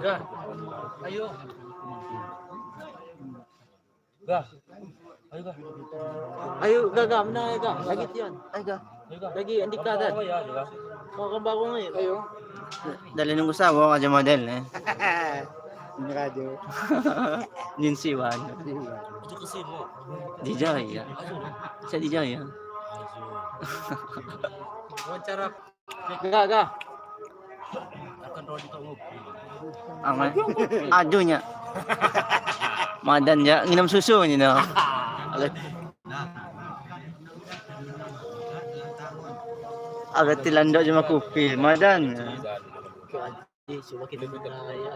Gah, ayo. Gah, ayo gah. Ayo gah gah menang ayo gah. Lagi Tian. Ayo gah. Lagi Andika kan. Kau kan baru ni. Ayo. Dali nunggu sawo aja model eh. Ini radio. Jinsi wan. Itu kesini. Dijaya. Saya dijaya. Wawancara. Gah gah. Akan rodi tau ngopi. Amai. Adunya. Madan ya nginum susu ni no. Agak tilando cuma kopi. Madan. Coba kita menang ya.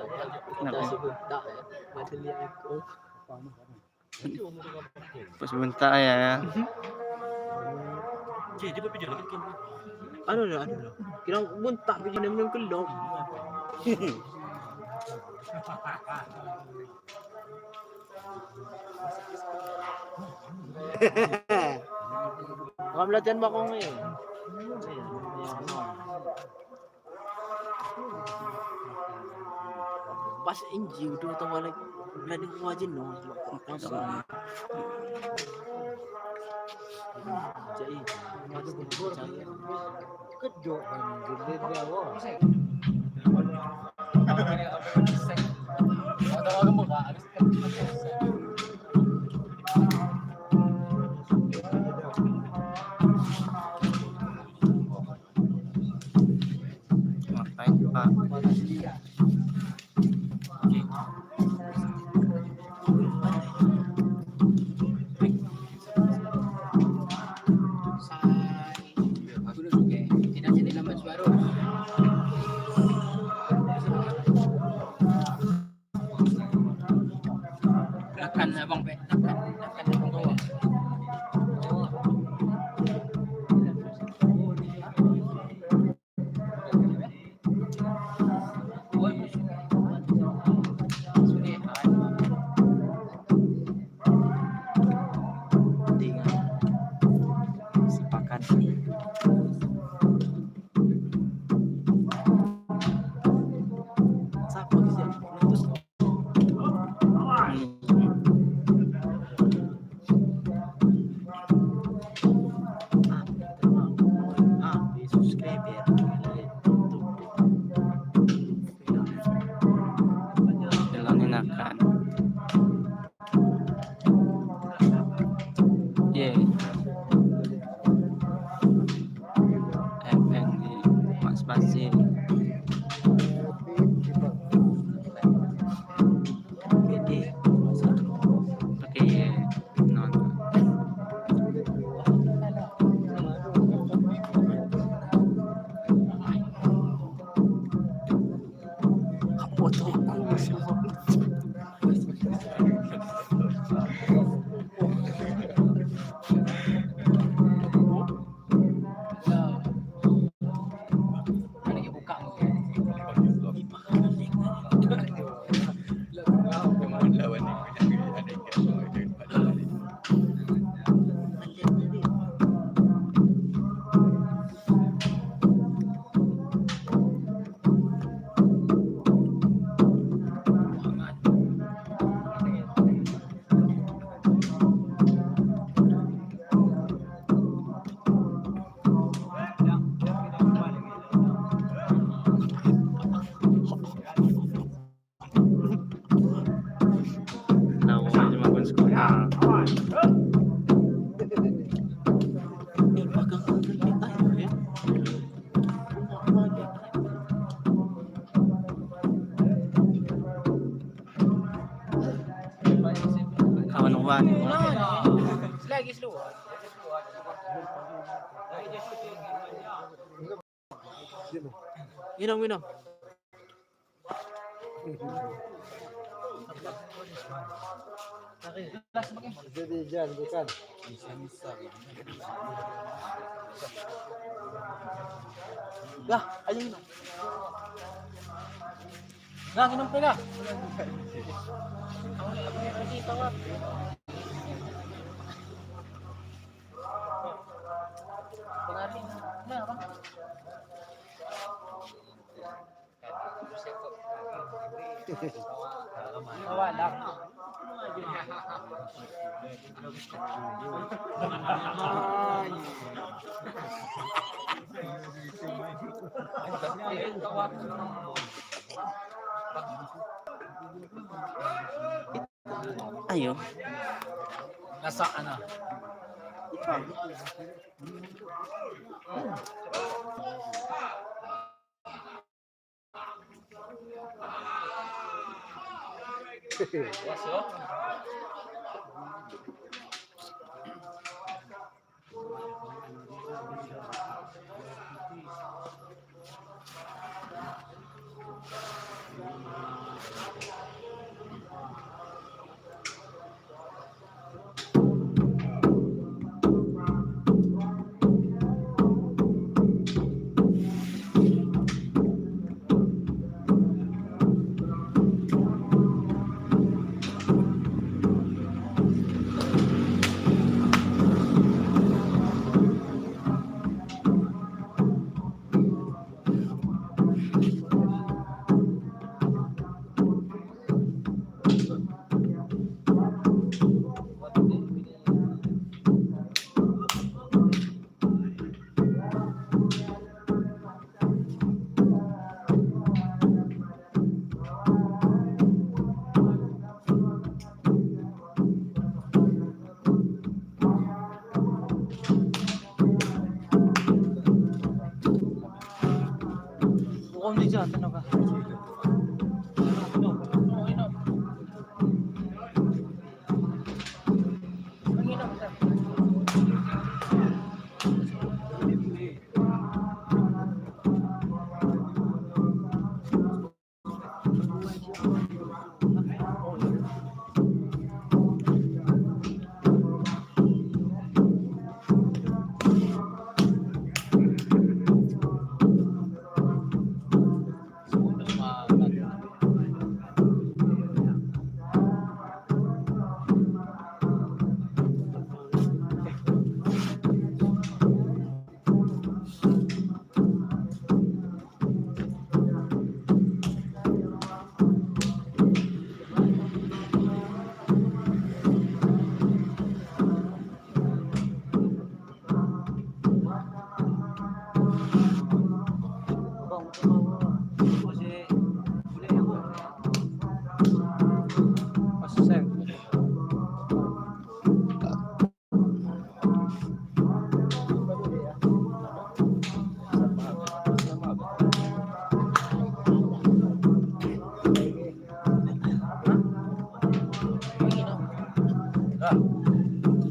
Kita sebentar ya. Mata lihat aku. Pas bentar ya. Cik, dia berpijak lagi kan. Anu dah, anu dah. Kira buntak pergi minum kelom. Kamu latihan bakong ni. Pas inji udah tahu lagi. Lagi wajin no. Jadi, Kedok kan gede dia wah. Ngapain Pak? Minum, minum. Jadi jangan bukan. Lah, ayo minum. Nah, minum pula. Ayo. Nasaan na? Bukan di jalan ano ka?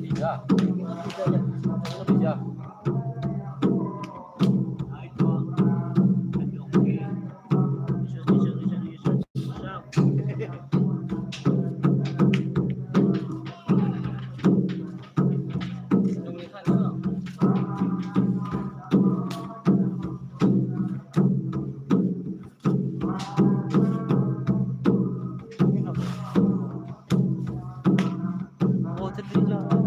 Tiga. Tiga. Oh, tadi jalan.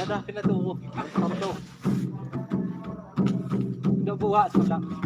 Ada kena tu. Karto. Dah buat sebelah.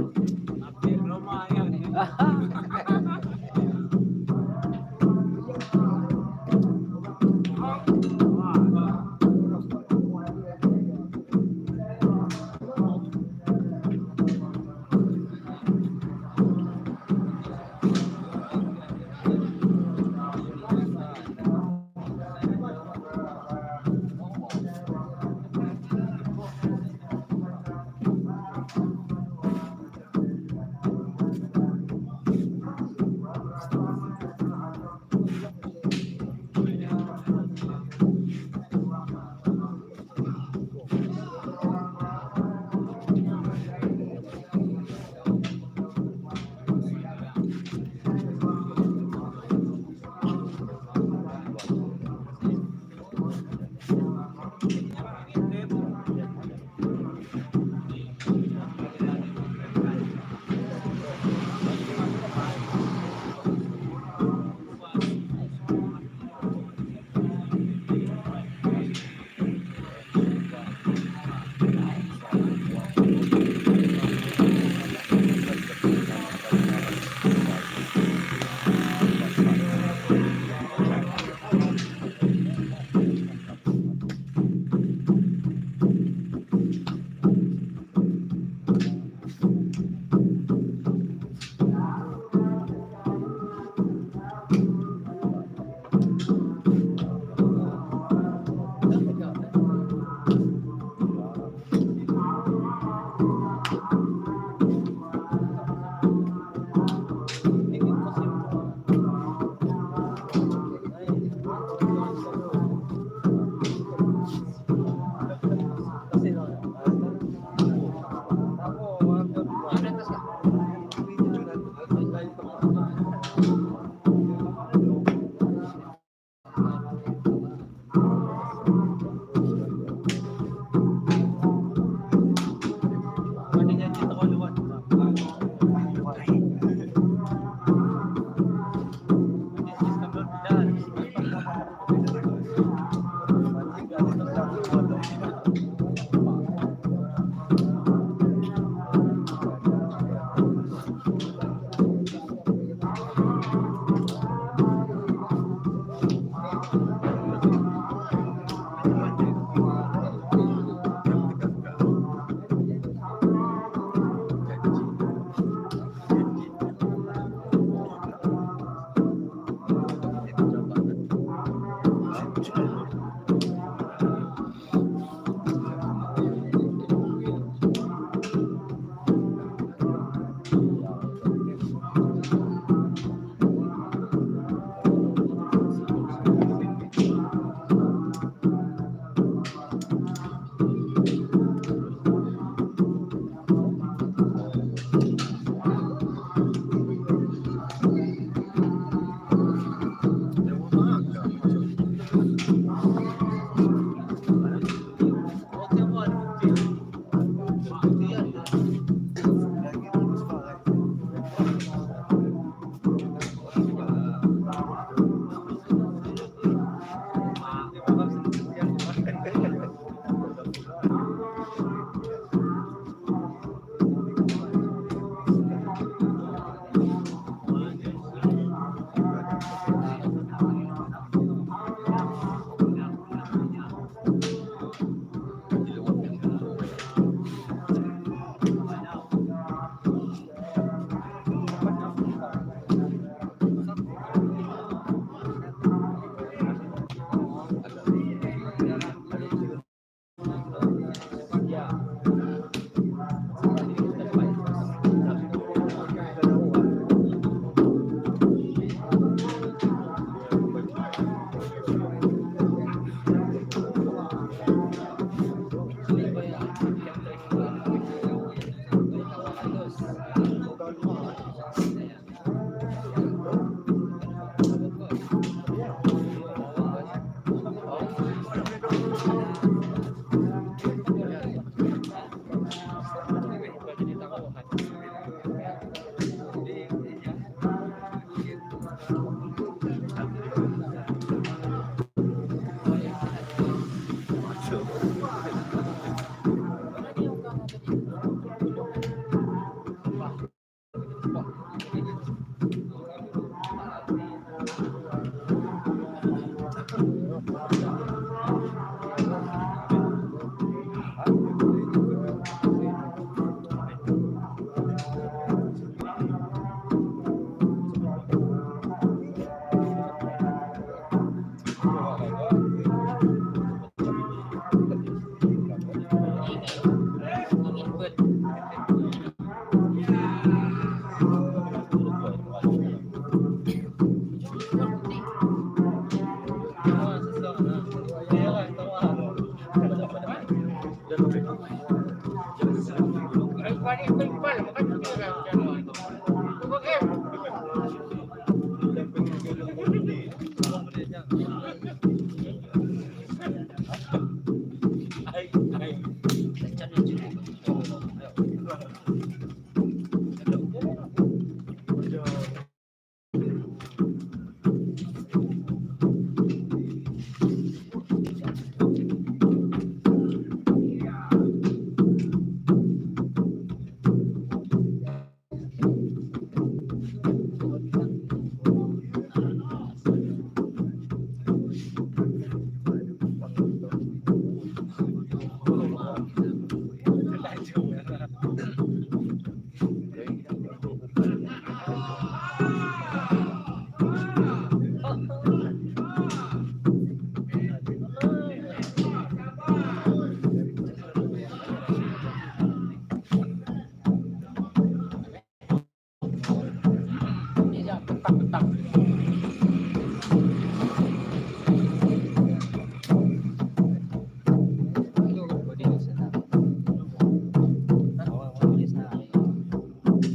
Iya, petang-petang.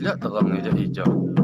Lihat terang hijau-hijau.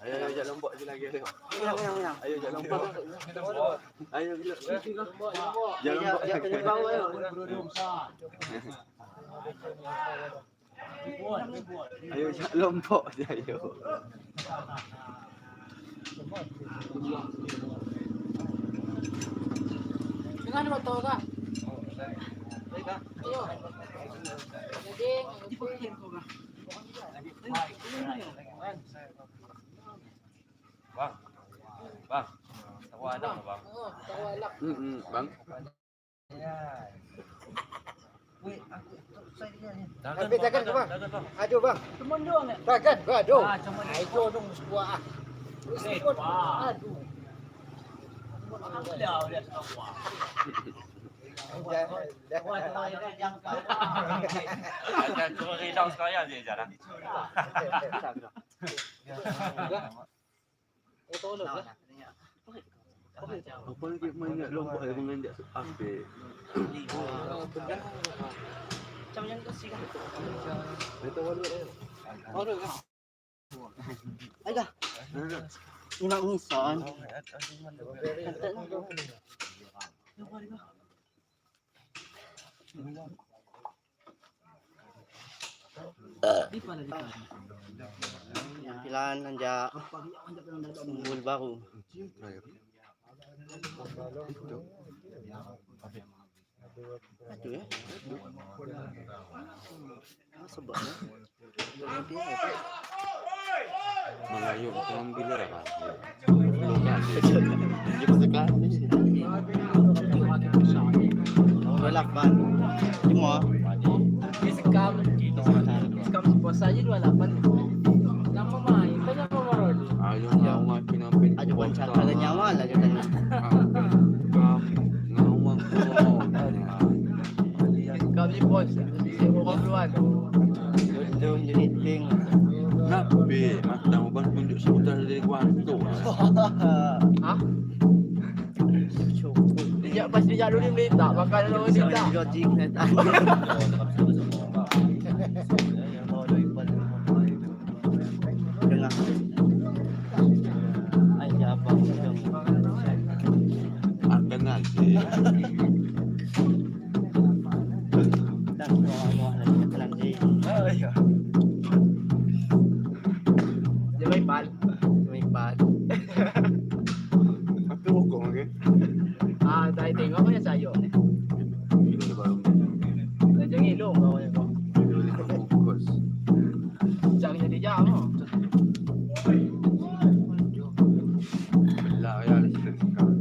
Ayo ayo jak lombok je lagi ayo. Ayo jak lombok. Ayo bila. Jak lombok. Jak kena bawah ayo. Ayo jak lombok je ayo. Dengan motor kah? Ayo. Jadi, Bang. Bang. Tahu anak bang. Oh, tahu alak. Bang. Tapi takkan ke bang? Aduh bang. Takkan ke aduh. Itu dong sebuah ah. Aduh. Jangan cuma risau sekalian je jalan. Apa lagi main jak lombok ayo menganjak ambil. Macam yang kasih kan. Itu walu ayo. Ayo. Ini nak ngisan. Penampilan anjak unggul baru. Aduh ya. Ah, sebabnya. Melayu ambil lah. Delapan. Lima. Iskam. Iskam puasa aja 28. Lama main, tanya apa marol. Ayo ngawang pinampil. Aja boncat kalau nyawa lah jangan. Ngawang ko. Iskam ni bos. Saya orang duluan. Belum jadi ting. Nabi, mata uban tunjuk seputar dari kuantu. Hah? Cukup. Dia pas dia dulu dia minta makan dulu dia minta. Logik net. Dengar. Aja apa dong. Akan aja. Dan doa lagi lagi. Dia main bal. Dia main bal. Tapi rokok ke? Ah, tadi tengok apa yang saya. Ini baru. Dah jangan elok kau yang kau. Fokus. Jangan jadi jam. Belah ya sekarang.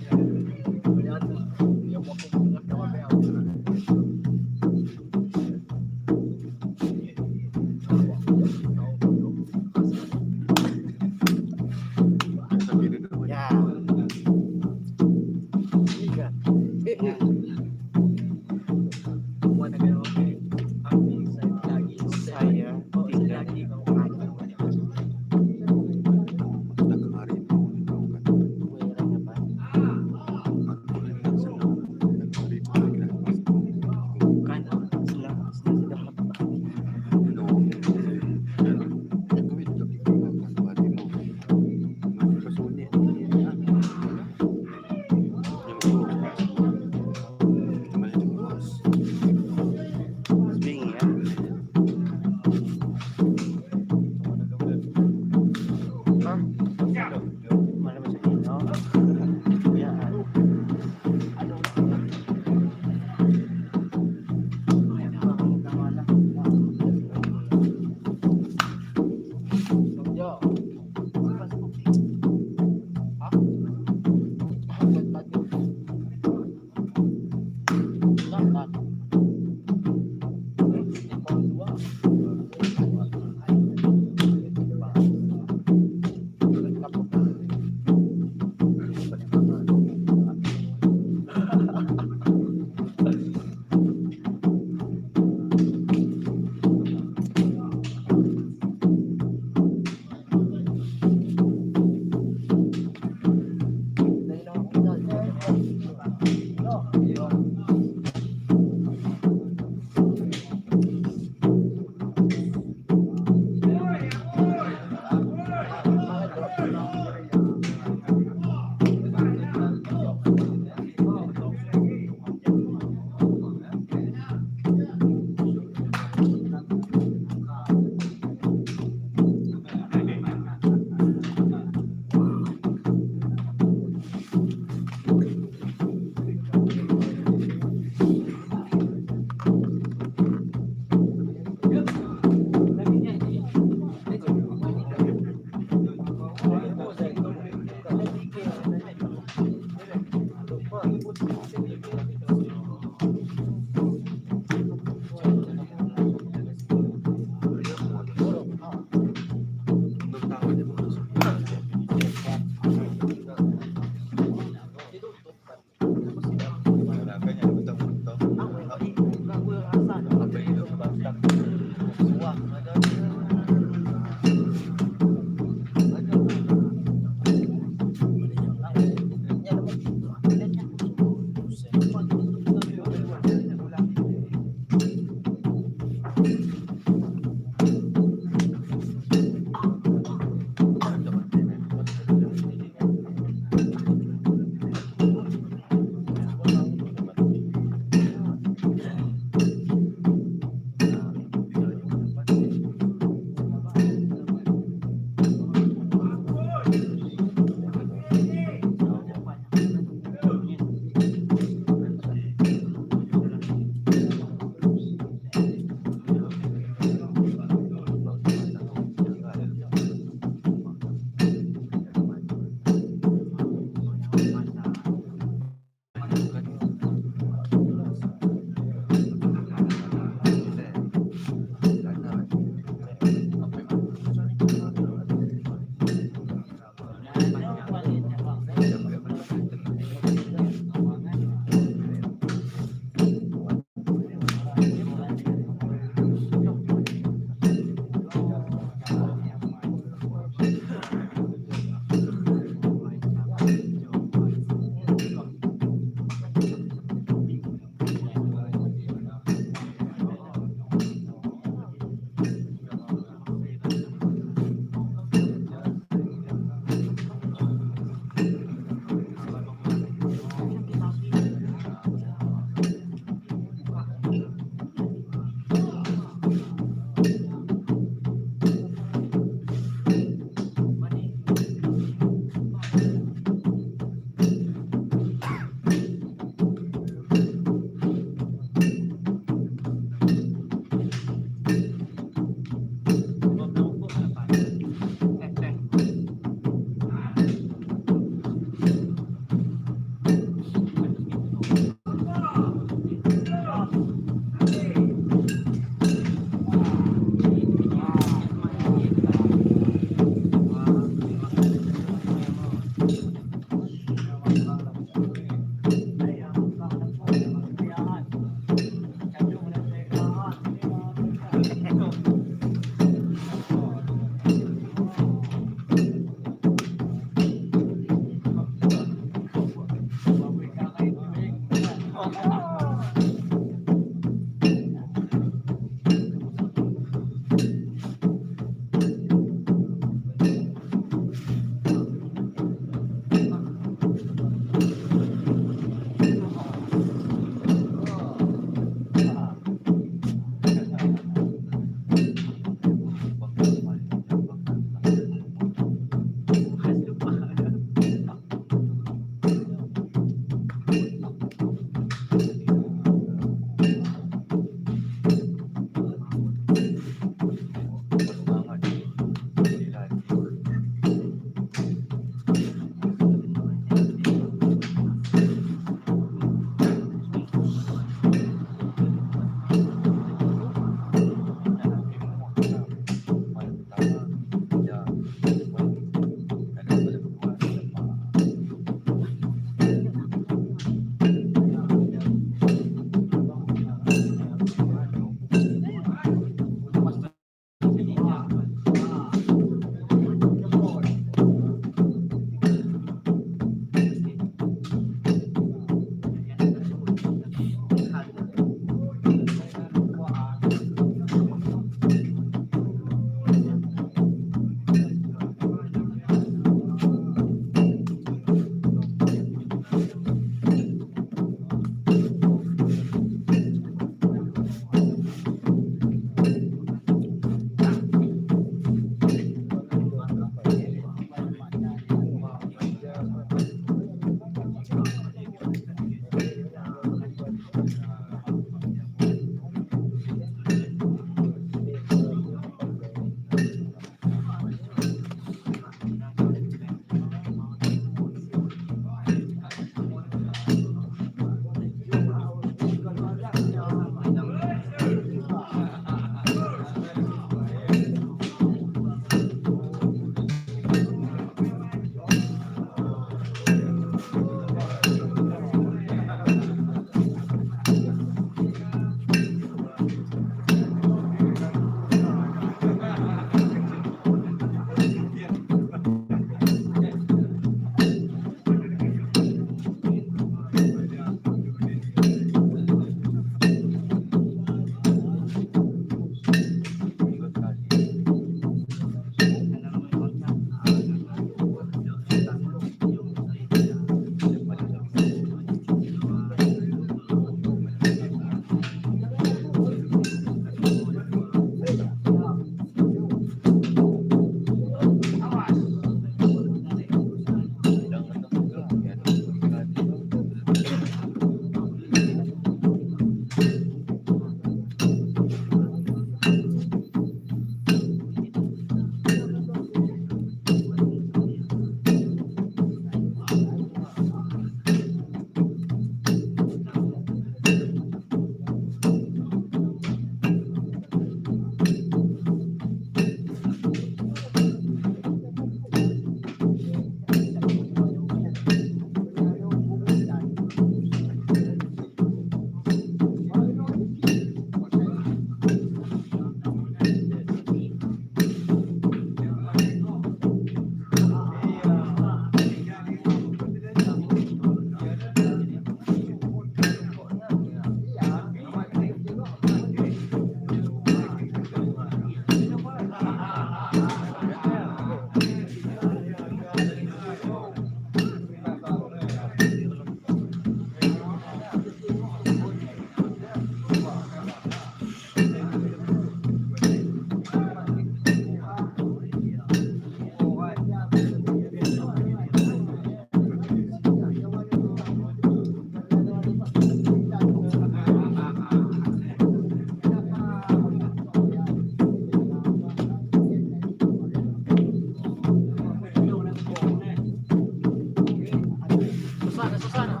Susana, Susana.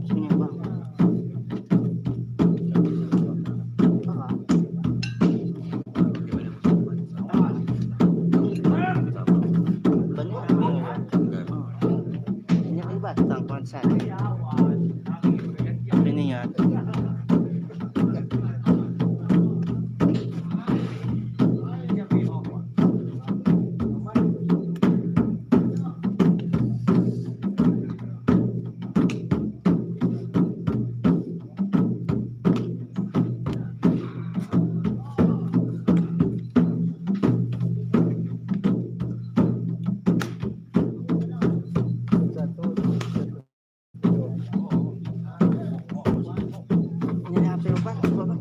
Sini bang. Banyak. Ini kali batang konsen. Ini ya. Ini HP lupa, lupa bang.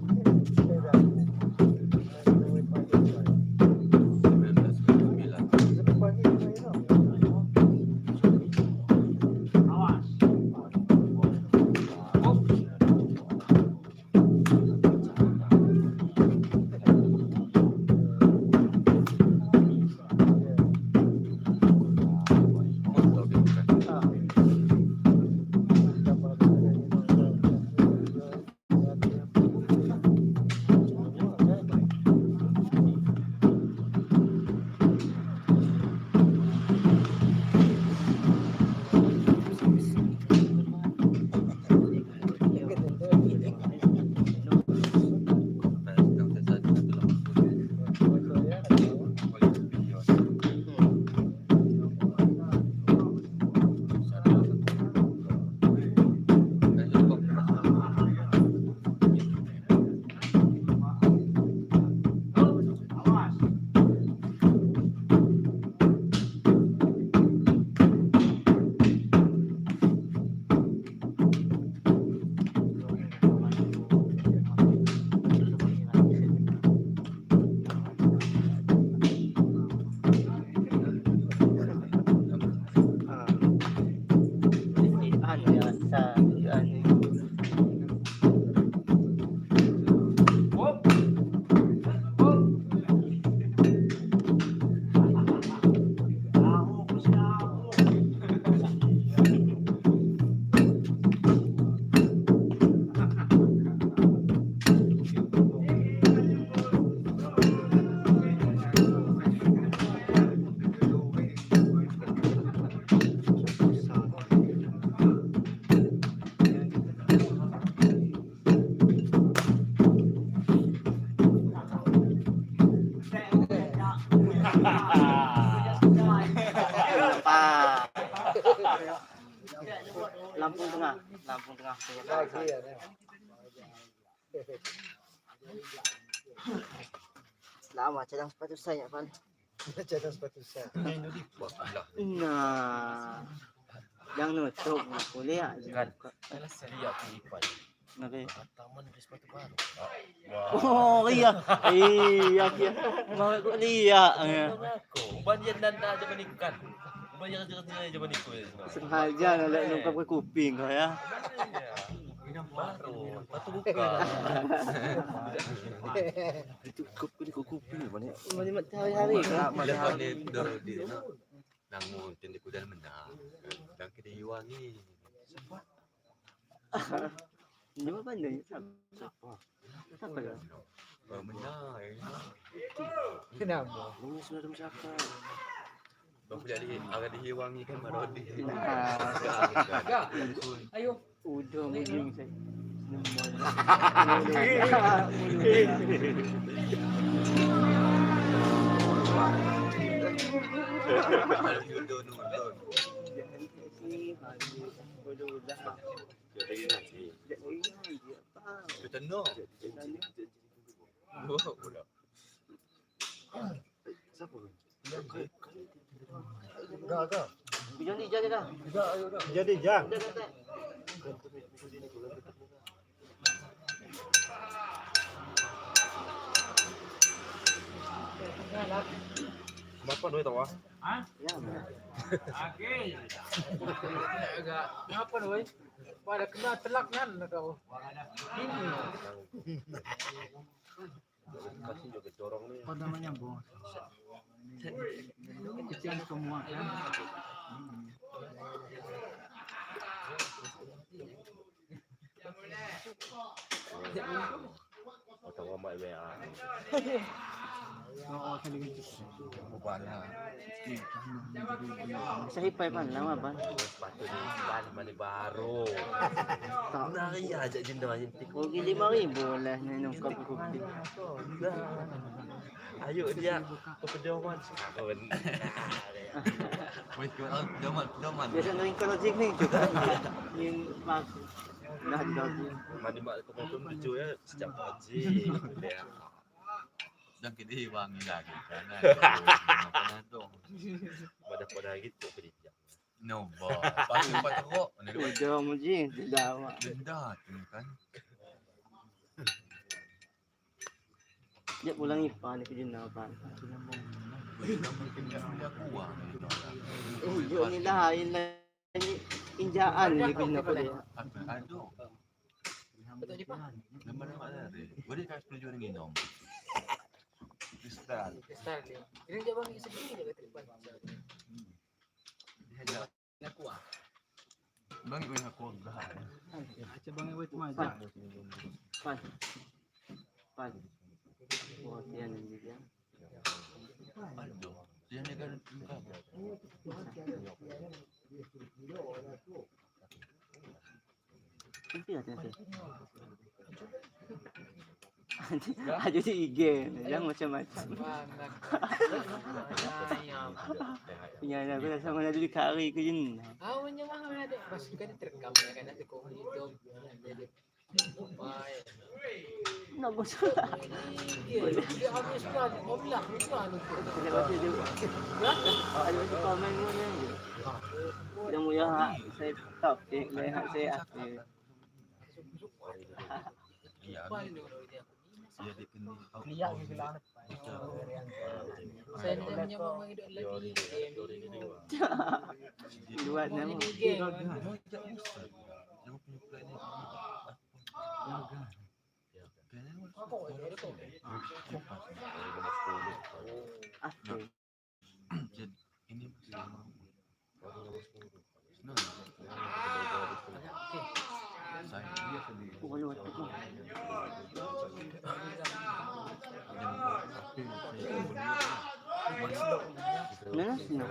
Ano ya sa ano. Pak. Lampung Tengah, Lampung Tengah. Lama cadang sepatu saya, Pan. Cadang sepatu saya. Nah. Yang nutup boleh ya. Kan. Lihat aku Ipan. Nabi. Taman beli sepatu baru. Oh iya. Iya iya. Mau aku lihat. Aku. Uban dia dan dah zaman iku kan. Uban dia kerja kerja zaman iku. Sengaja ngalek nungkap ke kuping kau ya. Iya. Baru, batu buka. Itu kopi kopi mana? Mana hari-hari kan? Lepas ni di nangun tende kuda menang. Dan kita yuangi. Dia apa pandai? Siapa? Siapa lah? Menang. Kenapa? Ini sudah siapa? Bang jadi agak dihiwangi kan marodi. Ayo. Udah mungkin saya. Jadi jadi dah. Jadi jang. Kenapa duit tahu ah? Okey. Agak ngapa woi? Pada kena telak kan kau. Ini. Kasih juga dorong ni. Kau namanya bos. Kecil semua kan. Atau mak WA. Oo, talaga. Sa hipay pan lama pan. Batu ni ban mana baru. Tak. Nari aja jenda jentik. Oh, 5,000 lah ni nung kopi. Ayo dia ke pedoman. Kawan. Wait, doman, doman. Biasa nung kolojik ni juga. Yung mas. Nah, lagi. Mandi mak ke potong tujuh ya sejak pagi. Ya. Dan kita hiwangi lagi kan. Pada pada gitu kerja. No, ba. Pasti patro. Udah muji, tidak mak. Denda tu kan. Dia pulang ipa ni kerja apa. Oh, yo ni lah, ini injaan ni kena apa dia. Aduh. Nama-nama ada. Boleh kau sepuluh juta minum. Kristal. Kristal dia. Ini dia bang sendiri dia kata depan. Aku ah. Bang gue aku enggak. Acha bang wait maja. Pan. Pan. Oh, dia ni dia. Aduh. Dia ni kan Nanti lah nanti. Ada di IG, jangan macam-macam. Punya aku dah sama ada di kari ke jen. Awalnya mah ada. Pas kan terekam ya kan ada kok hidup. Jadi Nak bosok. Dia habis kan, mau bilang, mau bilang. Ada baca dia. Ada baca komen ni. Yang mulia hak saya top, hak saya akhir. Saya punya mama hidup lagi. Luat nama. Apa? Ini Pukul waktu tu. Mana sini?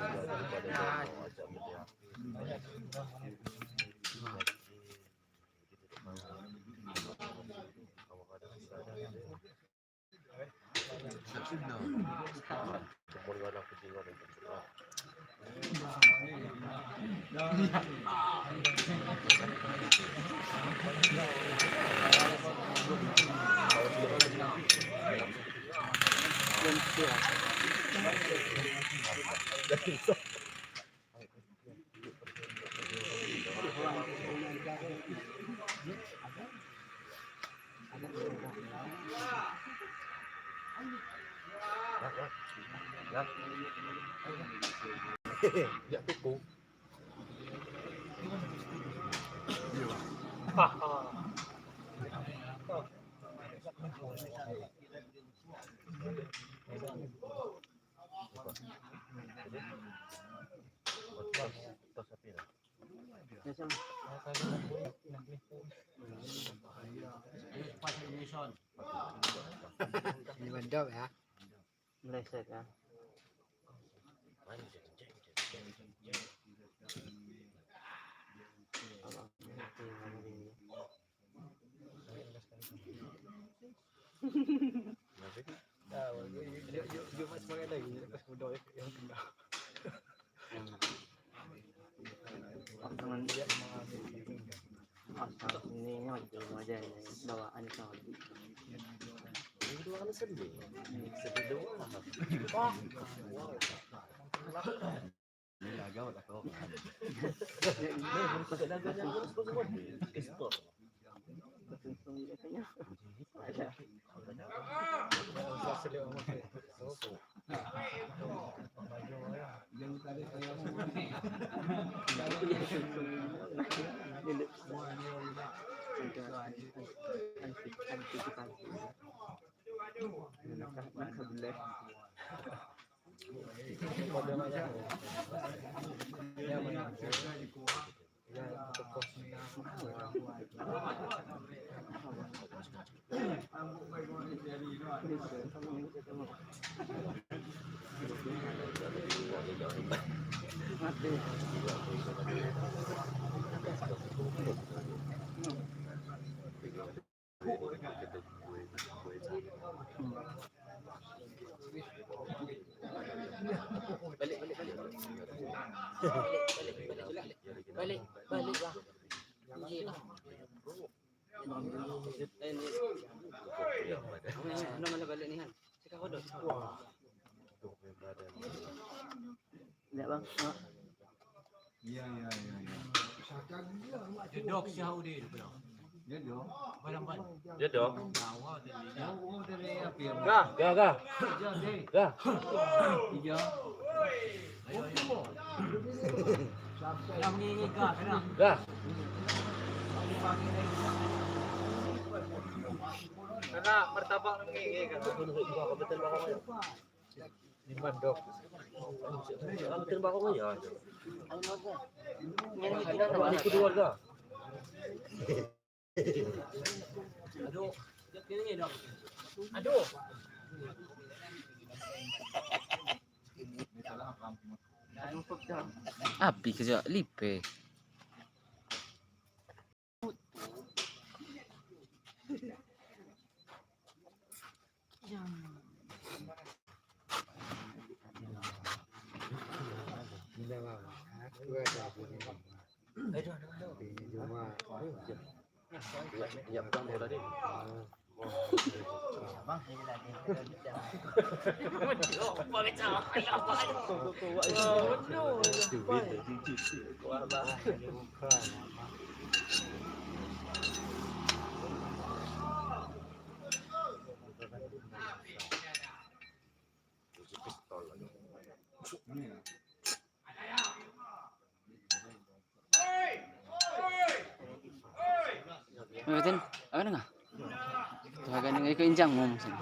Ini mantap ya. Meleset ya. Dia masih semangat lagi lepas muda yang kena. Pasangan asal ini aja bawaan soal. Dua kali sedih. Sedih dua. Balik balik balik. Balik balik balik bang. Iya. Ano mana balik ni han? Cakap kodok. Enggak bang. Ya ya ya ya. Dok si Haudi tu. Ya dong. Balamban. Ya dong. Oh, dari apa ya? Gah, gah, gah. Gah. Iya. Yang ni gah kena. Gah. Karena martabak nang ngenge kan. Ni mandok. Betul bakong ya. Ini Keluarga. Aduh. Ini dong. Aduh. Api kerja lipe. Minta maaf. Aku ada punya. Ini cuma Ya, pegang bola dia. Betul? Apa nggak? Tuh agak nggak ikut injang ngomong sih.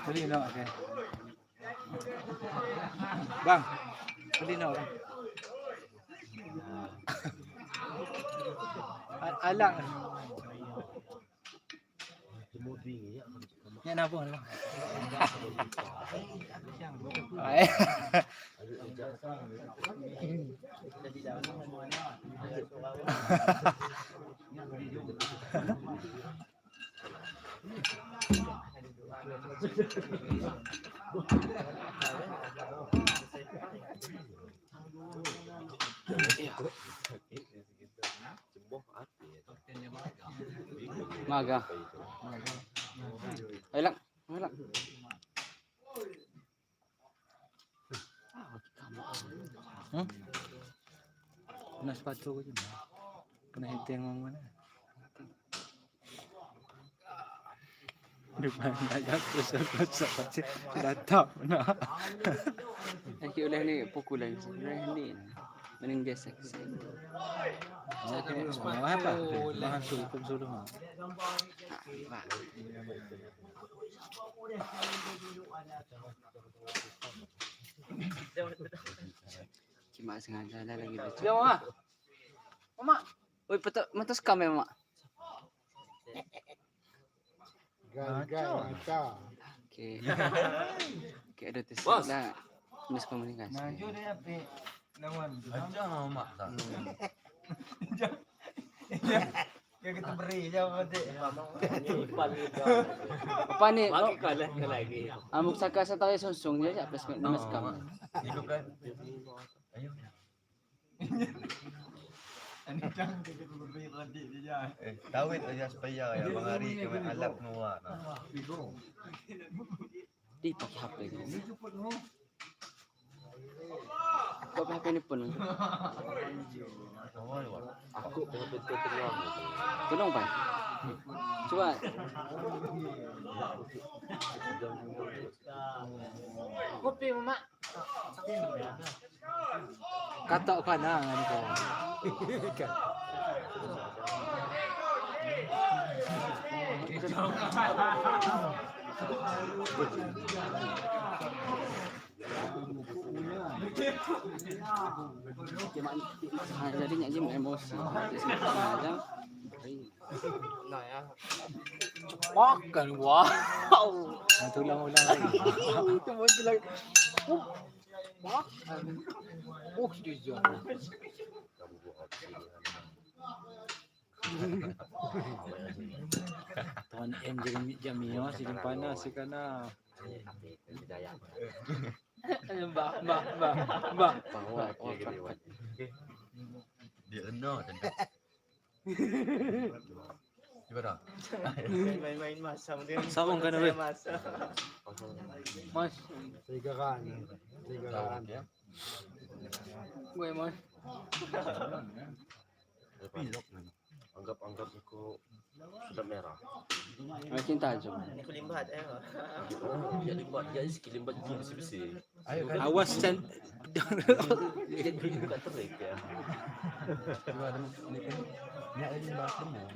Beli no okay. Bang, beli no. Alang. Yan na po. Ay. Maga. Ay lang. Ay lang. Kena sepatu ko dyan. Kena hiting mo muna. Di ba na kusok-kusok kasi datap na. Ay oleh ni pukulan. Oleh ni. Mending gesek. Apa? Bahan sulkum sudah. Cuma sengaja lah lagi baca. Ya, Mama. Mama. Oi, petak mata skam ya, Mak. Gal gal. Okey. Okey, ada tes lah. Miskomunikasi. Aja mak tak. Apa ni? Maki kalah lagi. Amuk saka sa tayo sonsong dia siapa mas skam. Ikut kan? Ayo. Tawit aja supaya ya Bang Ari kami alap nuwa. Di pakai HP ni. Kau pakai HP ni pun. Aku betul-betul tengah. Tolong pak. Cuba. Kopi, Mama. Katok kanangan kau. Jadi nak je emosi. Sengaja. Makan, wow. Nah, tulang-ulang lagi. Itu lagi. Makan. Oh, jujur. Tuan M jadi jamio si panas si kana. Bah, bah, bah, bah. Bawa. Dia eno dan. Cuba dah. Main-main masam dia. Saung kan weh. Mas, Tiga kan. Tiga kan. Ya. gue mas. Pilok. Anggap-anggap aku sudah merah. Makin tajam. Aku limbat eh. Ya limbat, ya sikit limbat gigi besi-besi. Ayo kan. Awas can. Dia buka terik ya. Cuba ada ni kan. Ni ada lima demo.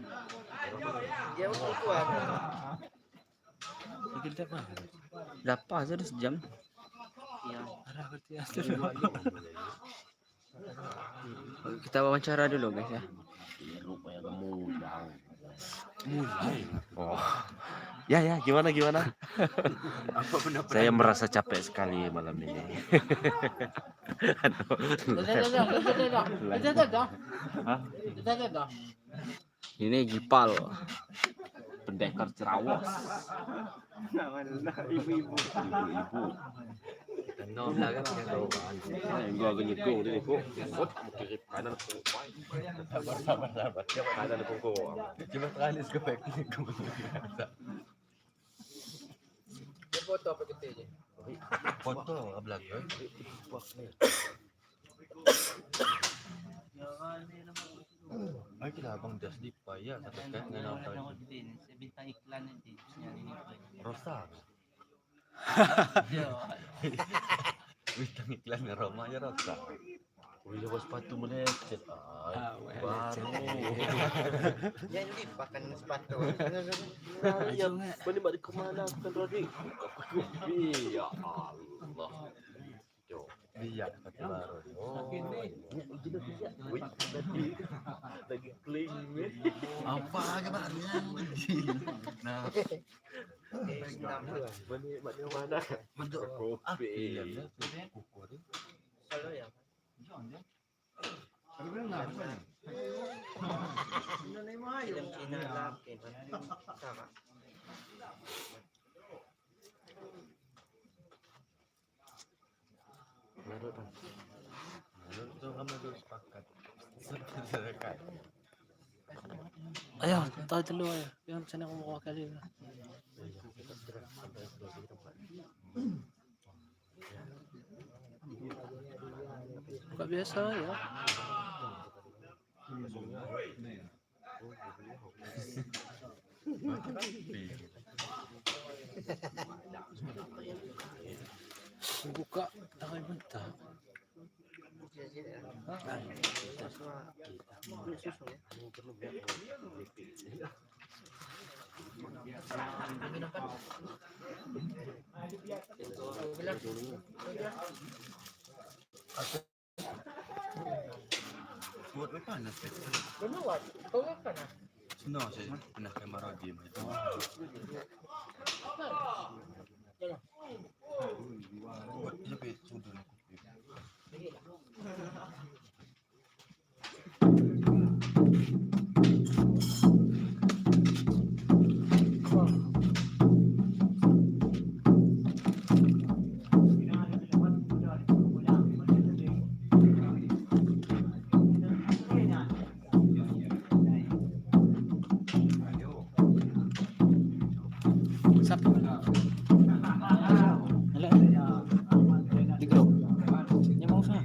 Dia mau kuat. Kita apa? Berapa sudah sejam? Ya. Arah berarti. Kita wawancara dulu guys ya. Oh. Ya ya, gimana gimana? Apa pendapat? Saya merasa capek sekali malam ini. Aduh. Ini Gipal. Pendekar Cerawas. Ibu-ibu. No, lah kan yang tahu. Gua agak nyegong dia ni kok. Kok kiri kanan Sabar sabar sabar. kanan kok. Cuba sekali sekepek ni kamu. Dia foto apa kita je? Foto ke belakang. Ay, kita abang jas di payah satu kan dengan apa? Bintang iklan nanti. Rosa. Bintang iklan Roma ya Rosa. Wih, lepas sepatu melecet. Ay, baru. Jangan lipat sepatu. Ya, mana balik ke mana kan Rodri? Ya Allah. Yo. Biak sepatu baru. Oh. Wih, tadi lagi kling. Apa kemarin? Nah, Mana mana mana? bentuk Kopi. Kuku tu. Solo ya. Film Cina lah. Sama. Itu kamu tu sepakat. Sepakat. Ayo, tahu dulu ayo. Yang sana aku mau kali. Buka biasa ya. Buka tangan bentar. Buat panas. No, saya pernah kamar dia. Buat sampai sudut aku. Ala. Di grup. Nya mau sa.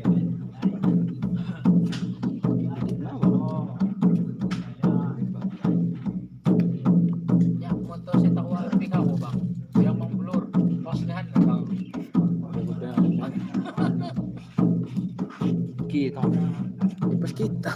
Ya, motor saya tahu lebih kau bang. Yang memblur, pas lehan bang. Kita. Pas kita.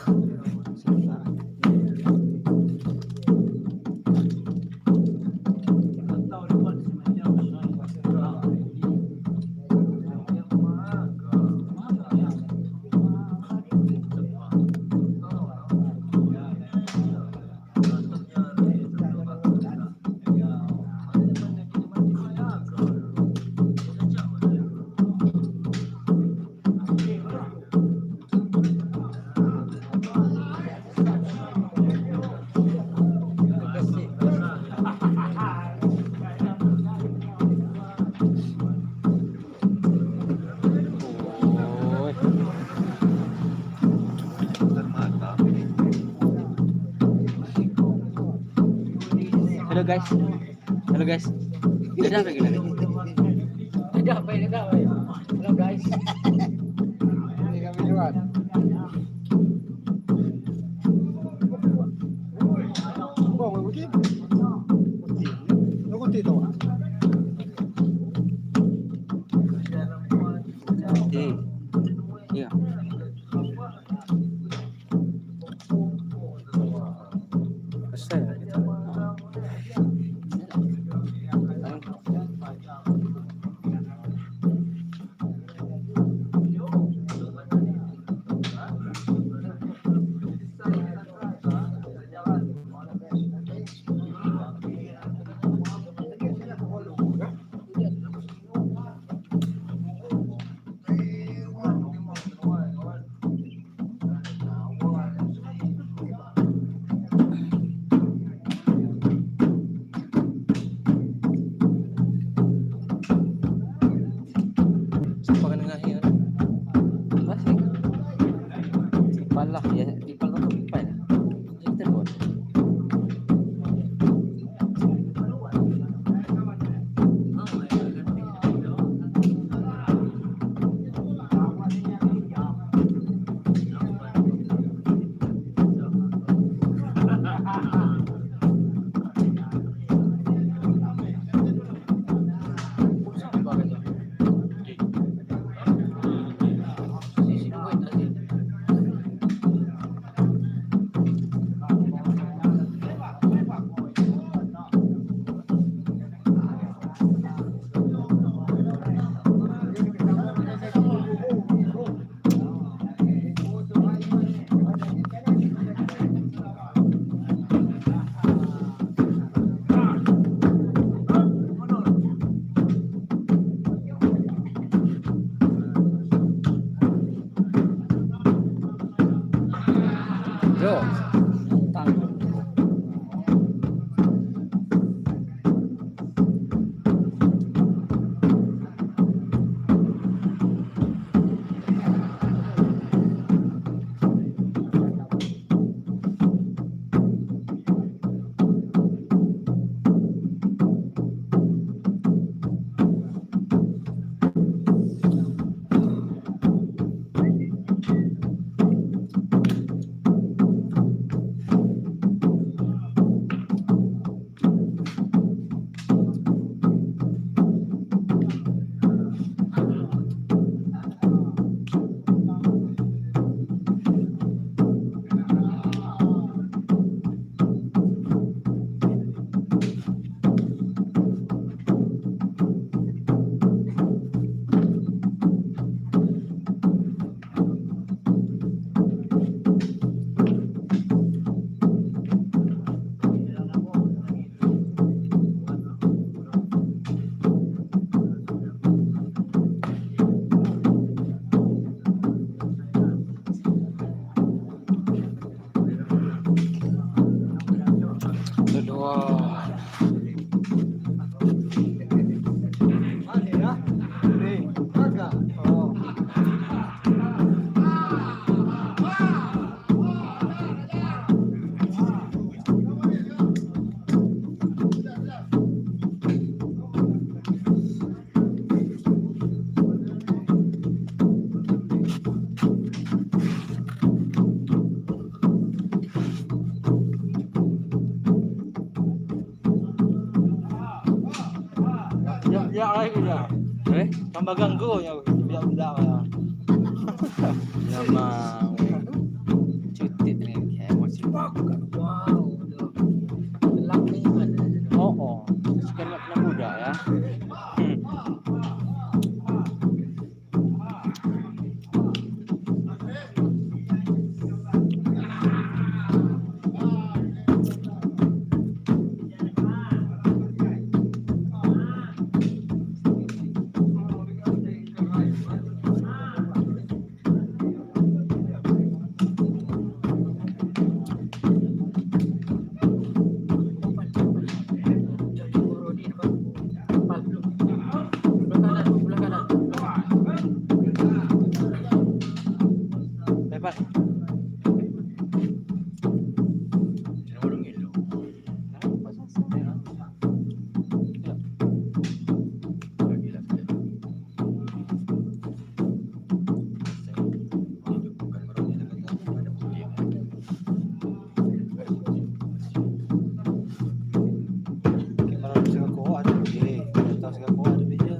Oi. Mata. Halo guys. Halo guys. Tidak apa gila. Tidak apa ini, tidak apa. Halo guys. Ini kami lewat. Bang, putih. Putih. Lu putih tau ah? Iya. Selesai lah kita. Ya lagi dah. Eh? Tambah ganggu ya biar budak ya. Nama cutit ni emosi. Wow. Gelap ni mana? Oh. Sekarang nak kena budak ya. Belah kanan, belah kanan. Lepas. Kalau bisa kau ada boleh. Kalau tak kau ada beza.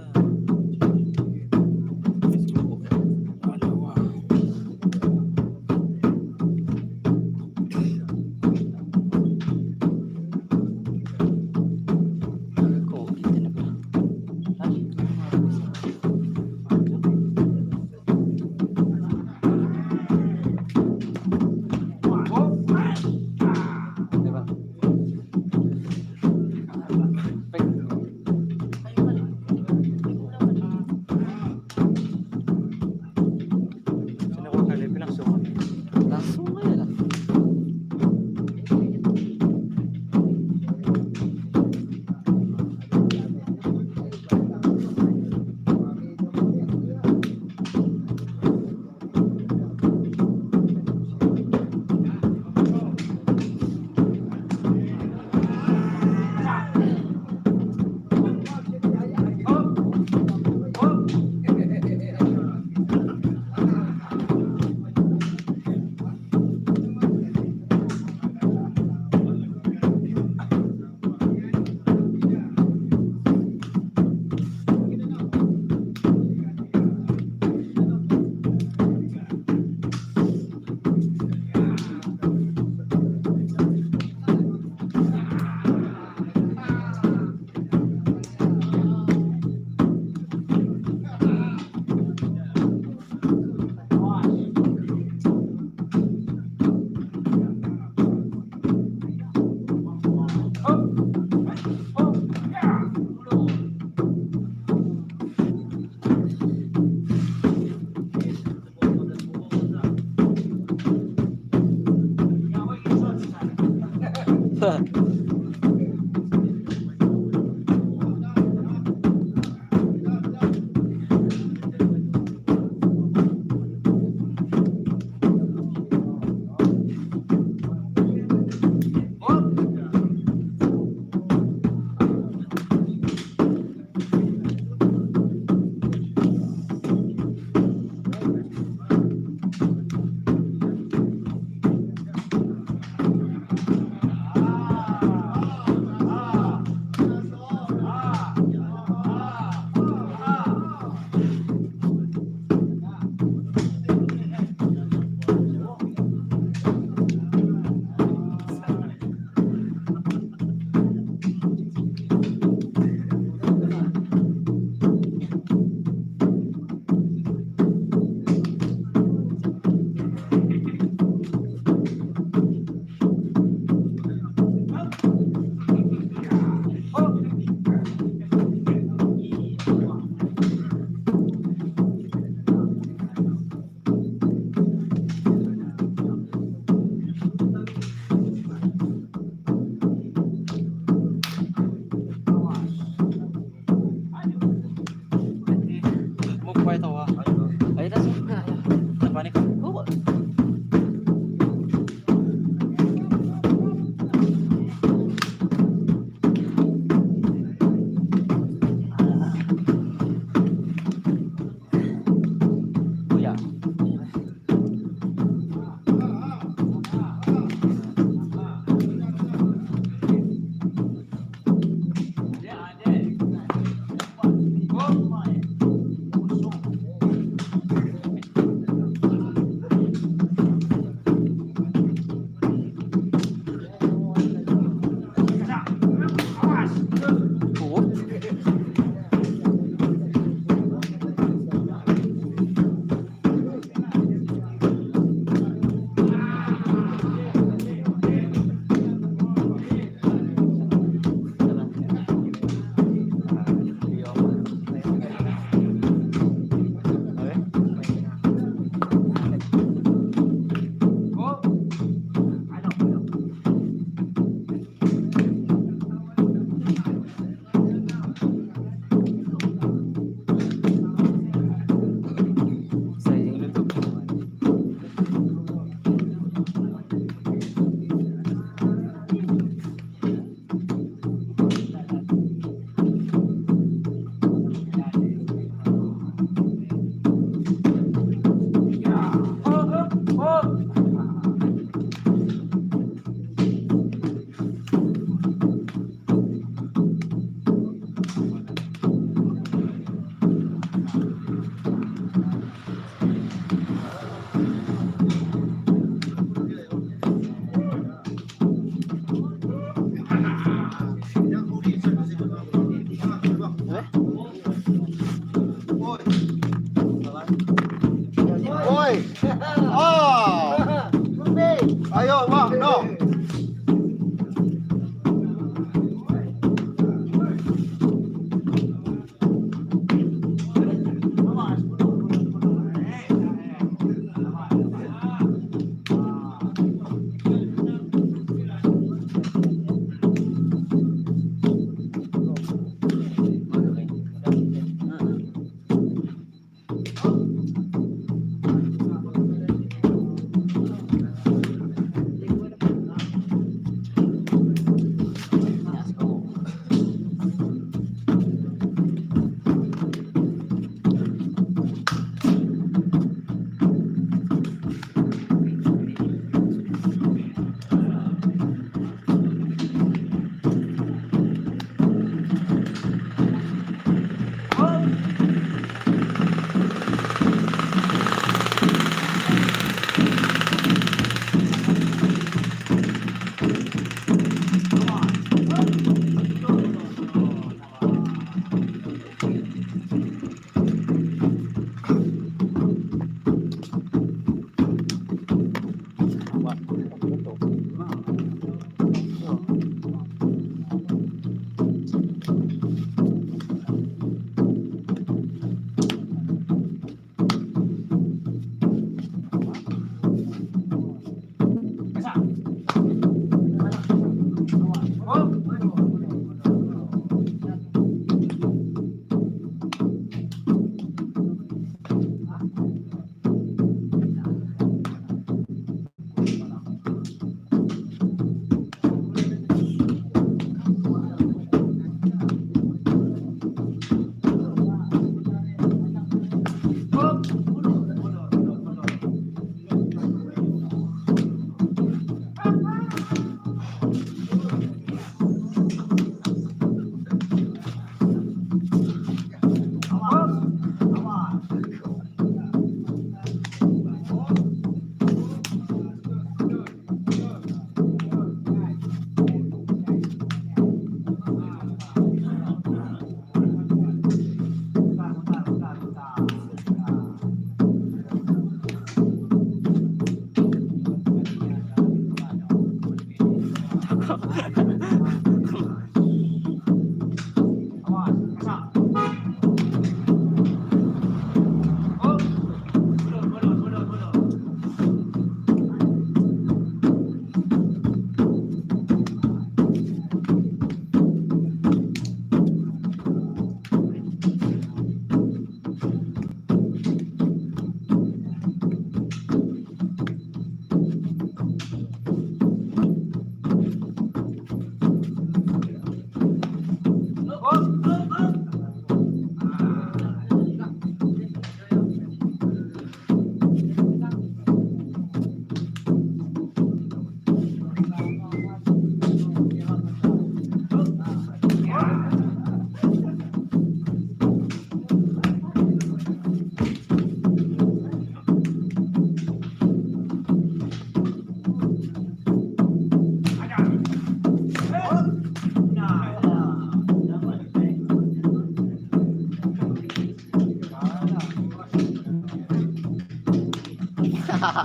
Sampai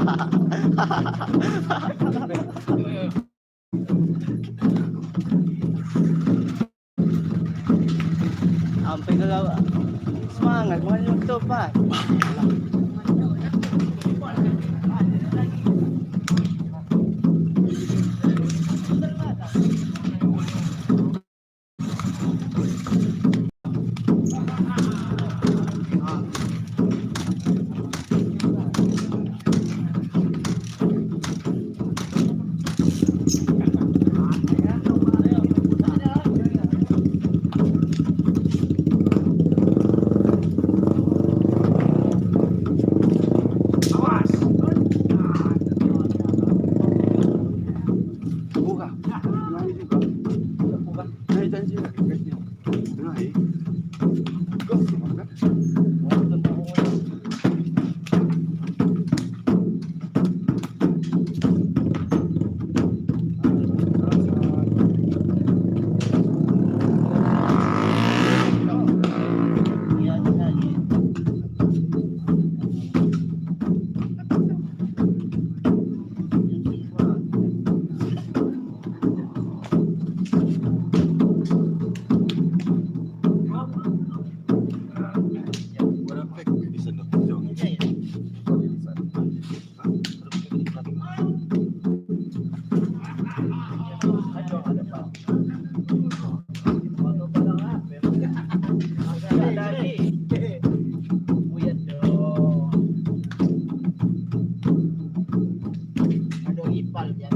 ke semangat mau tutup pak. Buka. Naik juga. Buka. Naik janji lagi. Naik. Go, makan. Iya, lagi. Bisa nak. Aduh, ipal dia.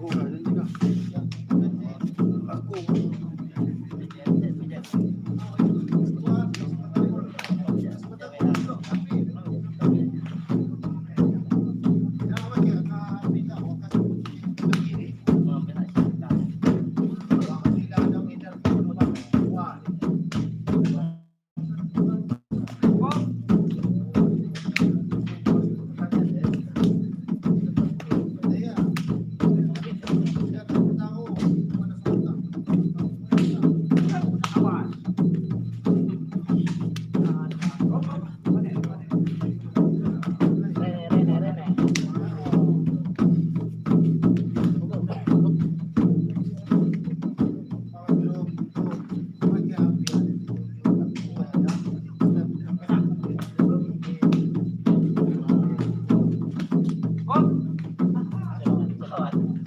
Buka janji kah? Aku. Rene, Rene, Rene.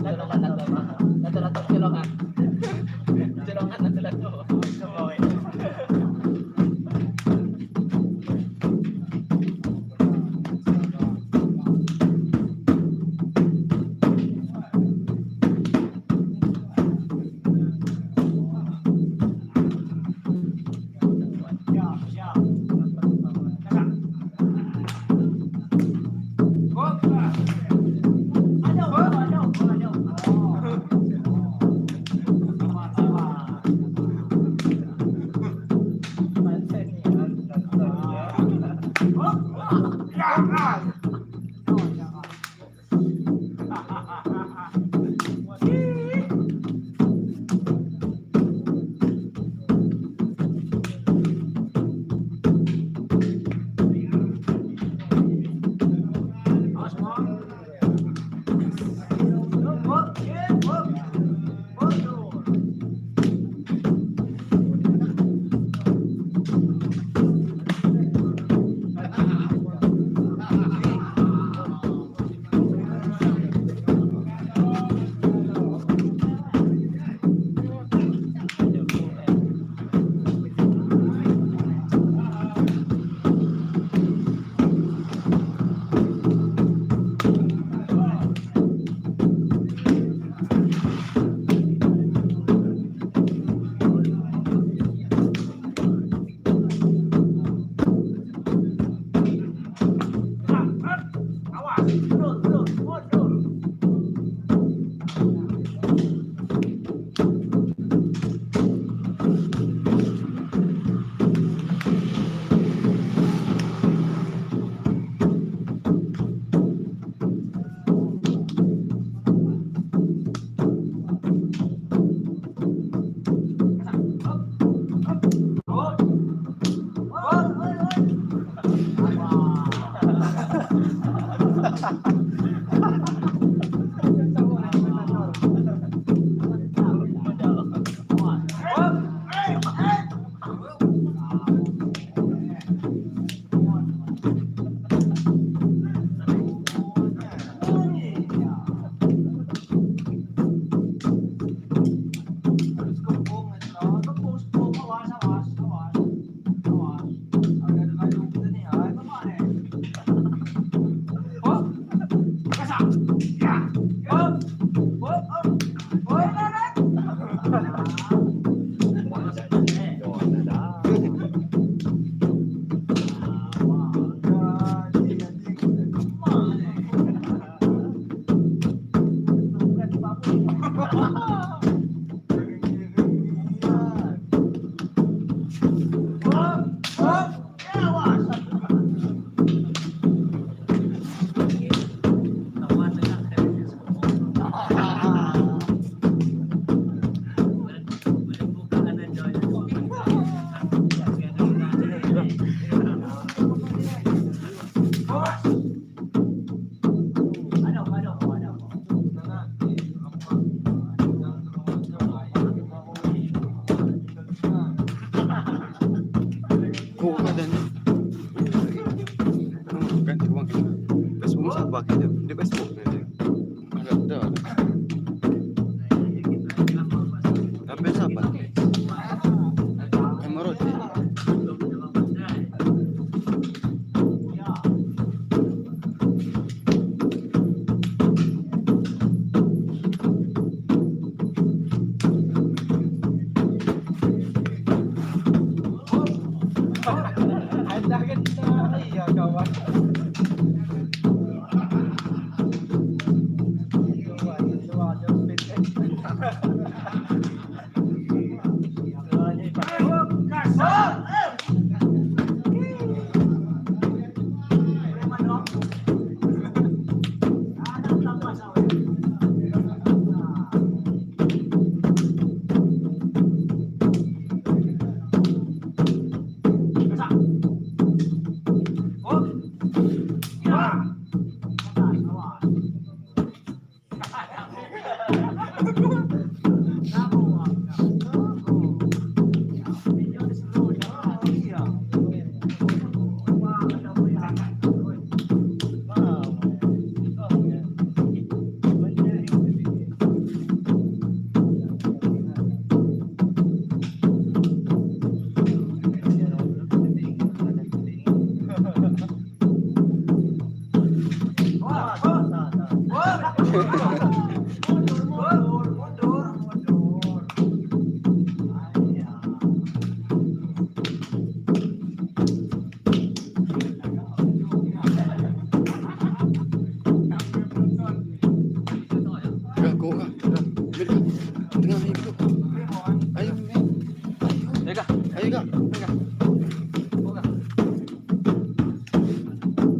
Colongan, colongan. Colongan, colongan. Ganti uang kita. Facebook siapa kita? Di Facebook nanti. Ada. Apa siapa? Emerald. Ada kan iya kawan. Gak, kau kah? Tengah ni duduk. Ayo, men. Ayo. Ayo, Kak. Ayo, Kak.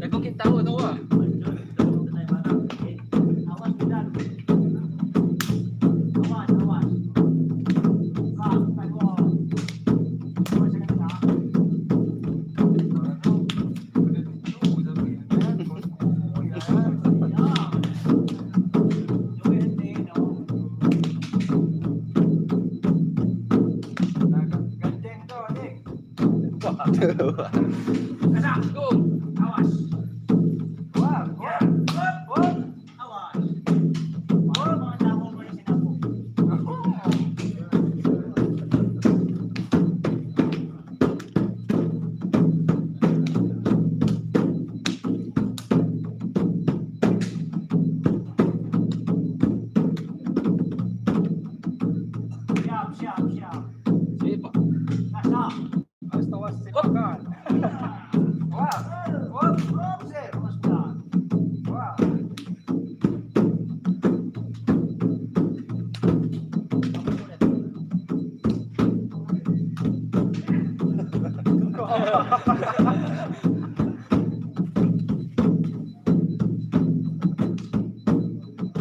Aku kita tahu tahu ah. Go. Siapa?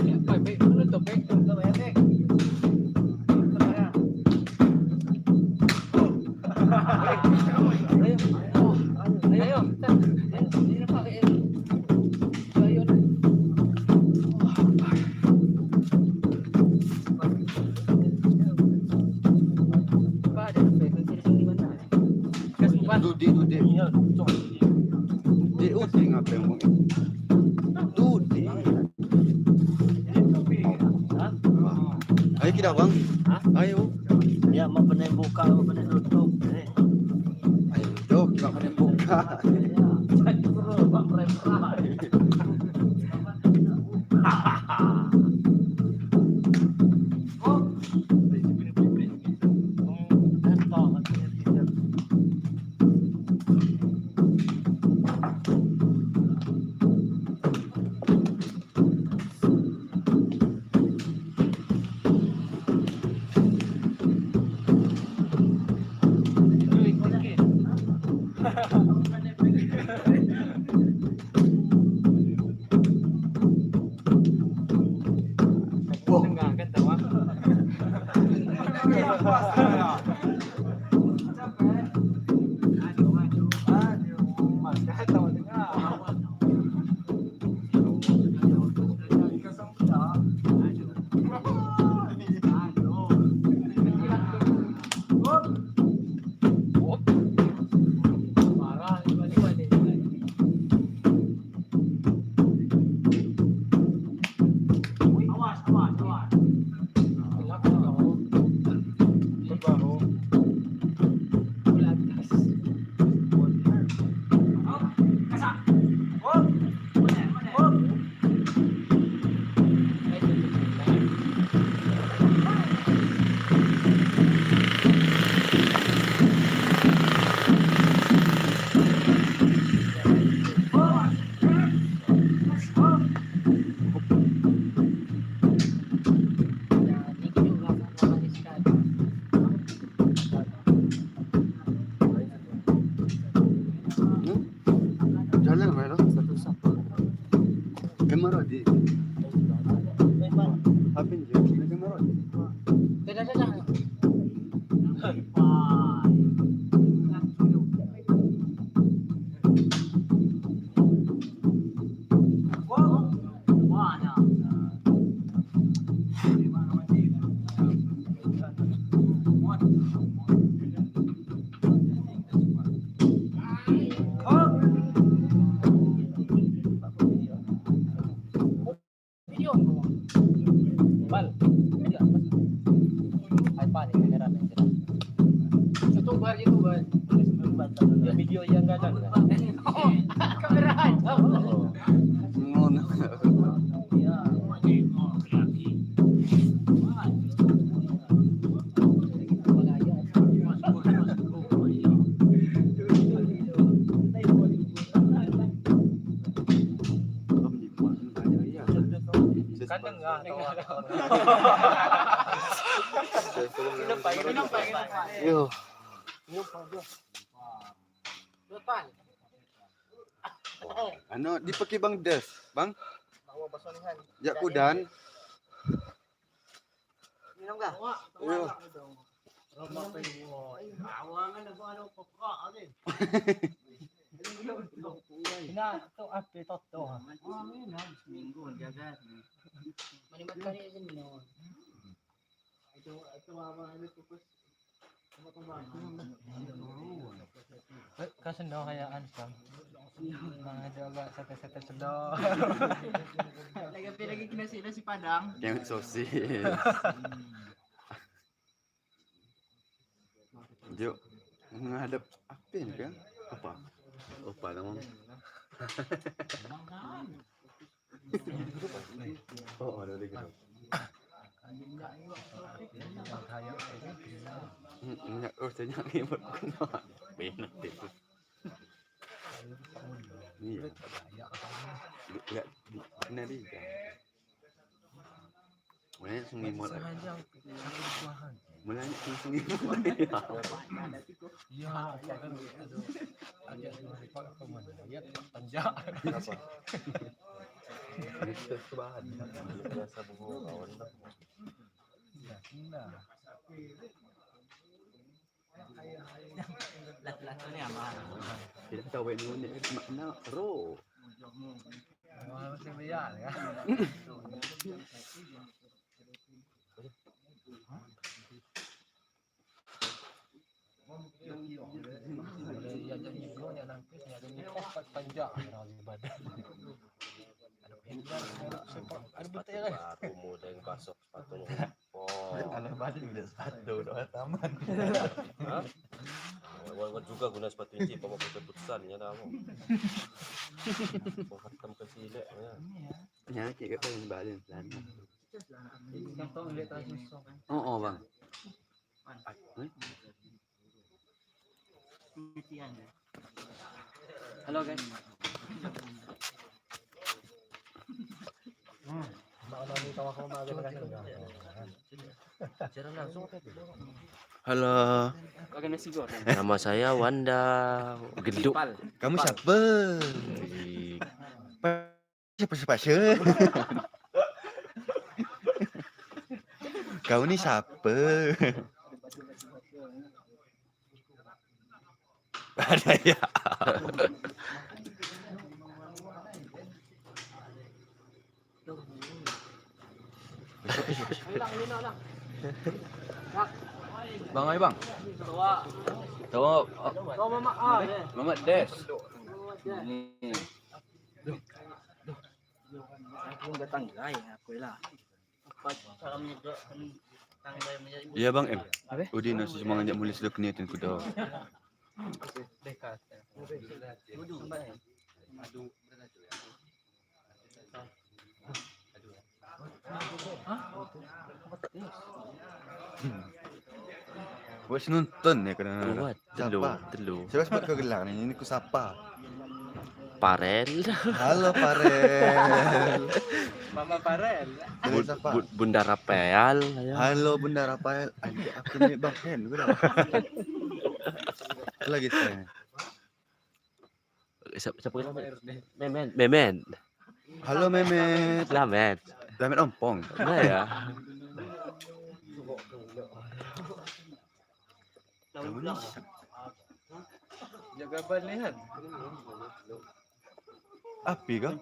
Ya, baik, baik. Mana tu, baik? Ayo, ayo. Ini nampak ke? Ayo, nak. Apa ada sampai ke sini mana? Kas bukan. Dudi, Dudi. Di Udi ngapain ngomong? Dudi. Ayo kita bang. Ayo. Ya, mau pandai buka, mau pandai tutup. Eh. Ayo, dok, kita pandai buka. Jadi bro, bang merah. Jalan mana? Kamera di. Apa ni? Kamera di. Dah. Video yang enggak ada. Kamera aja. Kan dengar. Yo. Ano, dipakai Bang Des, Bang? Ya kudan. Minum kah? Yo. Nah, tu apa toto. Minggu jaga. Kau sendo kayak ansam. Mga jaga sate-sate sendo. Lagi lagi kena nasi Padang. Yang sosis. Jok menghadap apa ni kan? Apa? Apa nama? Oh, ada lagi. Oh, saya nak ni buat kena. Benar itu. Iya. Enggak kena dia. Mulanya sungai muat. Mulanya sungai muat. Ya, kan ada ya panjang. Biasa bunga kawan dah. Lat-lat ni aman. Tidak tahu ini makna ro. Masih bayar ya. Sepatu muda yang masuk sepatunya. Oh. Kalau badan udah sepatu udah taman. Hah? Awal juga guna sepatu inci, bawa ke putsan ya dah. Mau khatam ke silek ya. Penyakit kat badan badan lan. Oh, oh bang. Halo guys. Halo. Nama saya Wanda Genduk. Kamu siapa? Siapa siapa siapa? Kau ni siapa? Ada ya. Bang, ayo bang. Tahu. Kau mama ah. Mama Des. Ini. Aku enggak tanggai aku lah. Iya bang M. Udi nasi cuma ngajak mulai sedek niatin kuda. Wes nonton ya kena. Buat telu, telu. Siapa sebut kau gelar ni? Ini ku sapa. Parel. Halo Parel. Mama Parel. Boleh sapa? Bunda Rafael. Halo Bunda Rafael. Adik aku ni Bang Hen. Kau dah. Lagi saya. Siapa nama? Memen. Memen. Halo Memet. Lamet. Lamet ompong. Nah ya. Kamu ni Jaga ban ni kan. api kah?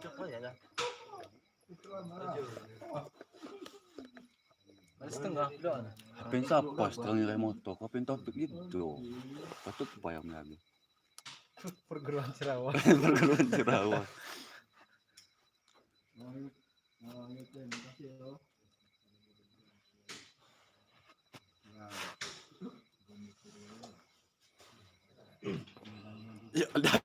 Setengah. Apa yang siapa setengah ngirai motor? Kau pengen topik gitu. Patut bayang lagi. Perguruan Sarawak. Perguruan Sarawak. Ya, dah.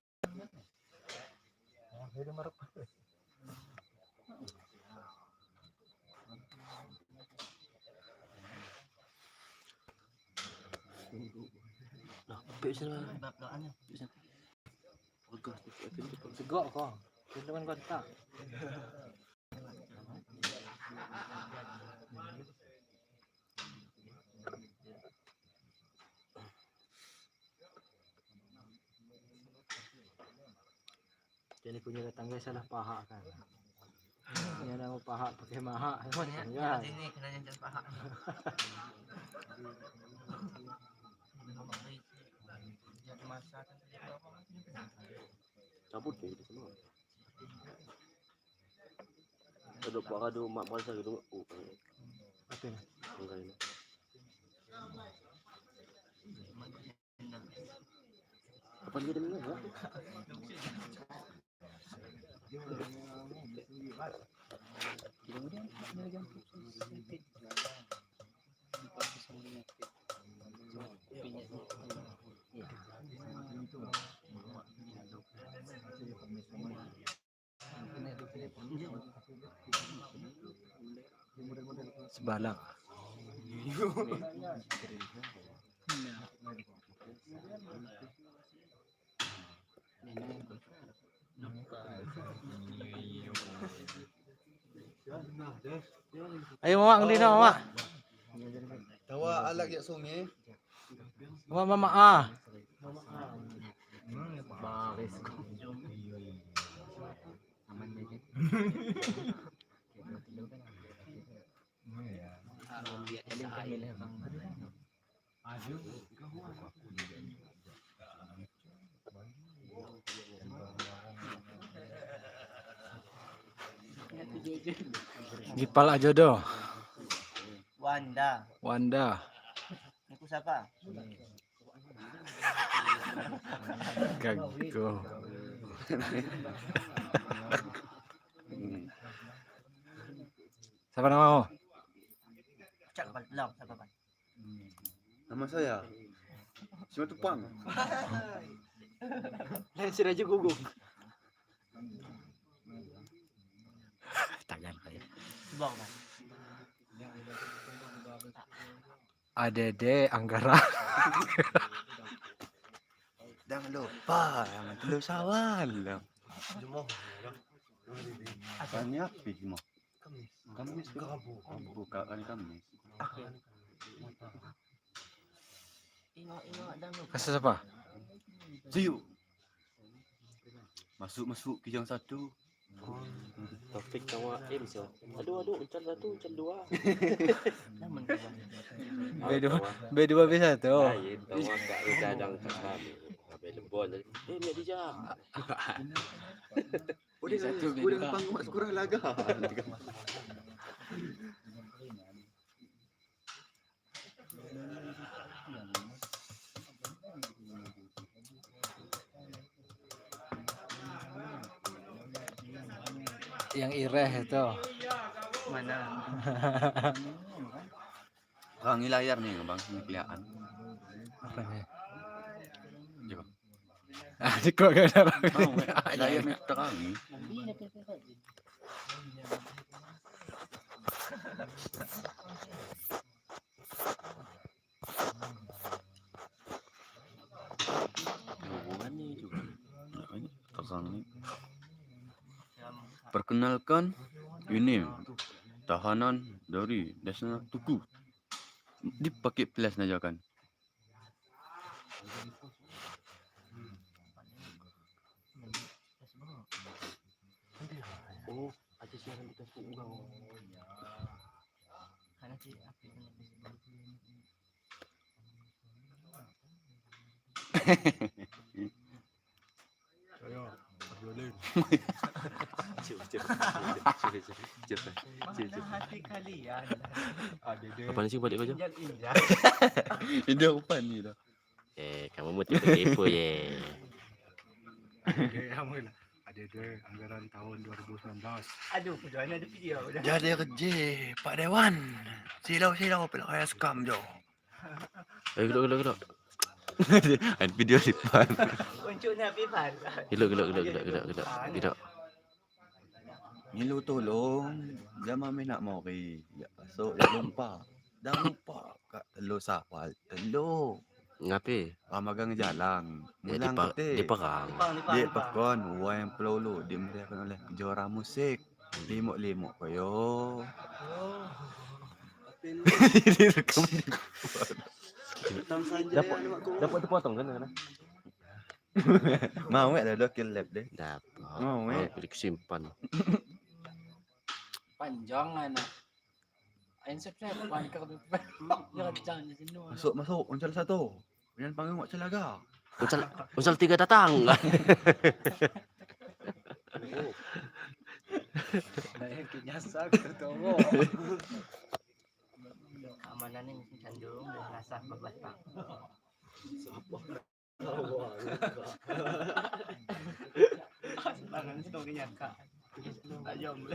Segok kau. Teman kontak. Jadi punya tetangga salah paha kan. Ini nama paha pakai maha. Enggak. Ini kena nyentuh paha. Cabut deh itu semua. Aduh, pak aduh, mak masa gitu. Oh, Apa ini? enggak ini. Apa dia dengar ya? Sebalak. Ayo mama ngelina mama. Tawa alak ya sungai. Mama mama ah. Gipal ajodo. Wanda. Wanda. Aku siapa? Gago. Siapa namamu? Cak kepala belang siapa kan? Nama saya Cuma Tupang. Lain si Raja Gugung. Tangan kayak. Bang kan. ADD Anggara. Jangan lupa, jangan telur sawal. Kan api cuma. Kamis. Buka kan Kamis. Kasih siapa? Siu. Masuk masuk kijang satu. Taufik sama M so. Aduh aduh, uncal satu, uncal dua. B2 B2 B1. Lain, tawa enggak ada cadang kami. Belum. Bon. Mek dia. Udah satu udah panggung mak sekurang laga. Yang ireh itu. Mana? Bang, ini layar nih, Bang, ini kelihatan. Apa nih? Ya, Bang. Ah, di kok gak ada. Mau, layar nih terang nih. Hubungan nih juga. Ini terang nih. Perkenalkan ini tahanan dari Desa Tuku. Dipakai plus aja kan. Oh, ada siaran di Facebook kau. Karena sih apa yang Coba coba. Coba. Mana hati kalian? Apa sih balik kau? Injak injak. Ini apa nih dah? Kamu mau tipe kepo ye. Ada anggaran tahun 2019. Aduh, jualan ada video dah. Jadi kerja Pak Dewan. Silau-silau pelak scam jo. Gelok gelok gelok. Ada video lipan. Untuk nak pifan. Gelok gelok gelok gelok gelok gelok. Gelok. Ngilu tolong. Jangan mami nak mori. Ya masuk ya lupa. Dah lupa kat telur sawal. Telur. Ngape? Ramagang jalan. Ya, Mulang di kete. perang. Lipang lipang. Dia pakon wayang pelolo dia meriahkan oleh juara musik. Limuk-limuk koyo. Dia rekam di Dapat dapat terpotong kan kan? Mau eh dah kill lab deh. Dapat. Mau eh. Oh, simpan. Panjang anak. Ain subscribe pan ke jangan di sini. Masuk masuk uncal satu. Kemudian panggil mak celaga. Unsal unsal tiga datang. Nah, yang kinyasa ketemu. Keamanan ni mesti candung dan rasah babas pak. Tangan kau kenyangka. Tak jom.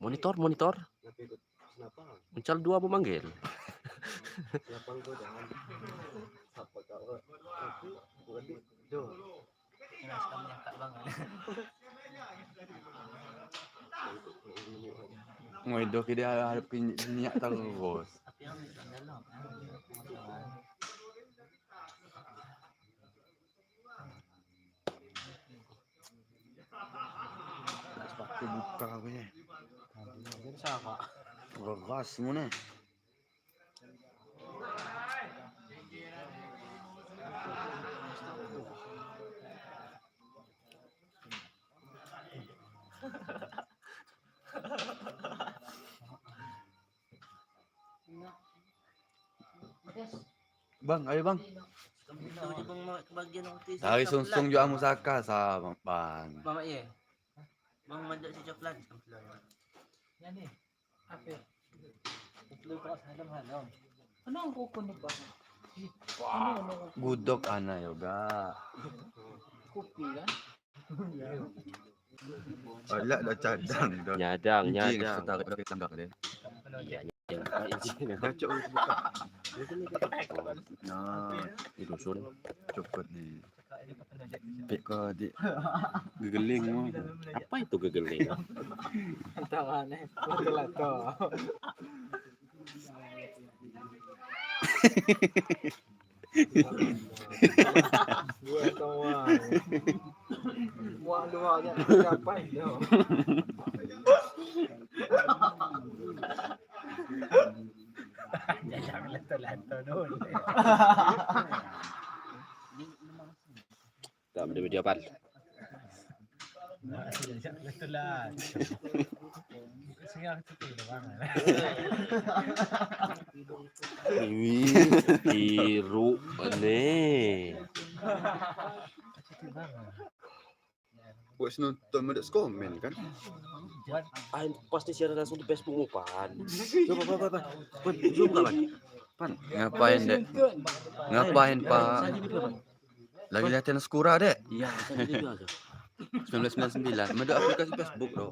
Monitor monitor. Uncal dua memanggil. Ini suka menyangka banget. Ngoido ke dia harap minyak terus. Tapi yang ni dalam. Sepatu buka aku ni. Sama. Geras semua ni. Bang, ayo bang. Itu je bang mak kebagian roti. Hari sungsung juga musaka sa bang. Bang. Bang mak ye. Bang mandak si coklat. Yan eh. Apa? Tuloy pa sa halam-halam. Ano ang kukuno ba? Ano ano Gudok ana yoga. kupi kan? Wala dah cadang dah. Nyadang Nyadang. nyadang. Tarik dah tanggak dia. Iya, yang izin. Dah cok buka. Nah, Di dusun. cokot ni. Pek kau adik. Gegeling mo. Apa itu gegeling? Tangan eh. Betul lah to. Buat tawa. Muak luar je nak capai tu. Jangan letak-letak tu. Tak ada media pal. Betul lah. Sini aku tu bang. Ini. Tiru ane. Buat nonton mendak komen kan? Ain pasti siaran langsung di Facebook mu pan. Coba pan pan. Pan zoom enggak pan? Pan, ngapain dek? Ngapain pak? Lagi latihan skura dek? Iya, saya juga aja. 1999. Mendak aplikasi Facebook doh.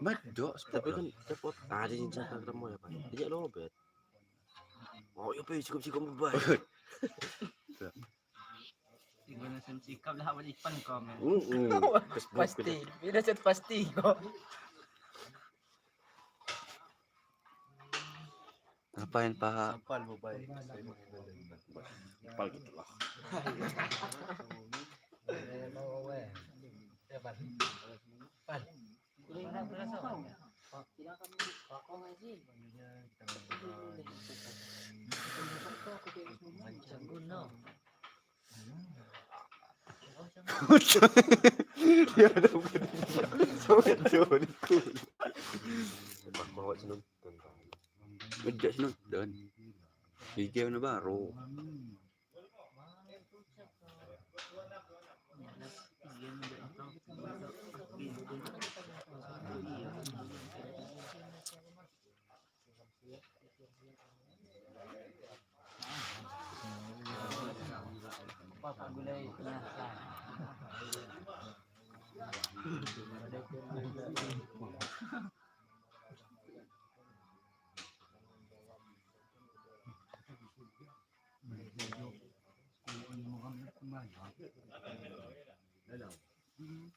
Medok Tapi kan repot. Ah, di Instagram mu ya pan. Dia lobet. Oh, iya, pe, cukup-cukup beban. Sikap lah awak ipan komen. Facebook Pasti. Bila chat pasti kok. Ngapain pak? Pal gitu lah. Ya ada bukan. Mau awak nonton. Medok nonton. IG mana baru.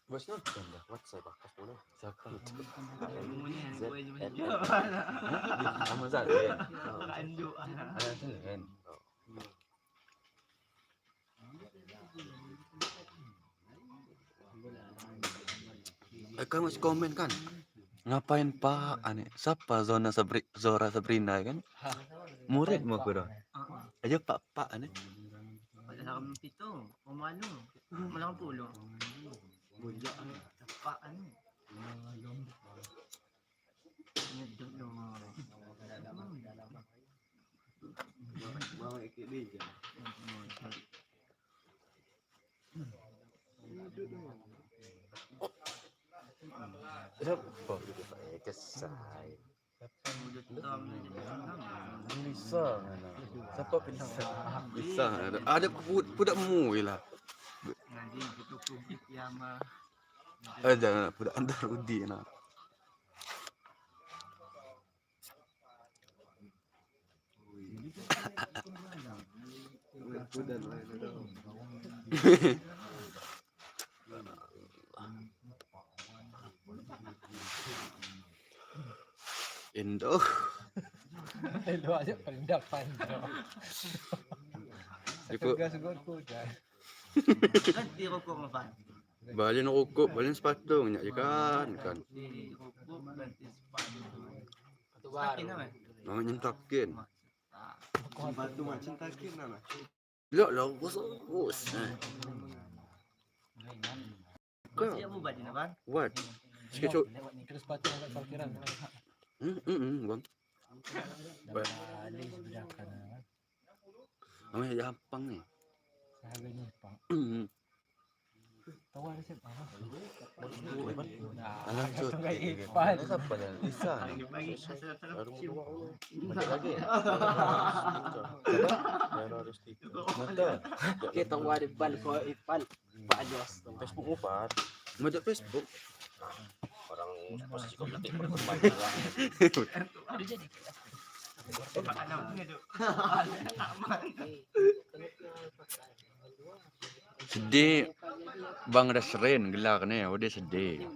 Bos nonton dah. WhatsApp bakas mana? Siapa? Z N Sama Zalen. Andu. Ada Zalen. Eh, kamu masih komen kan? Ngapain pak? Aneh. Siapa zona Sabri, Zora Sabrina kan? Murid mau aku dah. Aja pak pak aneh. Dalam itu, pemalu. Malang pulo. Bujak Apaan? Nyedot dong. Bawa ikut dia. Siapa? Kesai. Lisa. Siapa Lisa? Lisa. Ada budak mu lah. Ngaji itu publik ya mah. Eh jangan budak antar Rudi nah. Indo. Lu aja paling depan. Iku Segar-segar ku dah. Ganti rokok ngefan. balin rokok, balin sepatu nyak je kan kan. Di rokok ganti sepatu. Itu baru. Mau nyentakin. Batu macam takin lah. Lok lah bos. Kau Siapa buat je nak what? Sikit cuk. Terus sepatu angkat parkiran. Bang. Balik sebelah kanan. Amai jampang ni. Sahaja ni pak. Tahu ada siapa? Alam cut. Pan. Siapa dah? Lisa ni. Bagi hasil Mati lagi. Mata. Kita wari bal ko ipal. Pak Jos. Facebook mu pan. Macam Facebook. Orang posisi kau detik berkembang. Sedih. Bang Rasren gelar ni, oh dia sedih.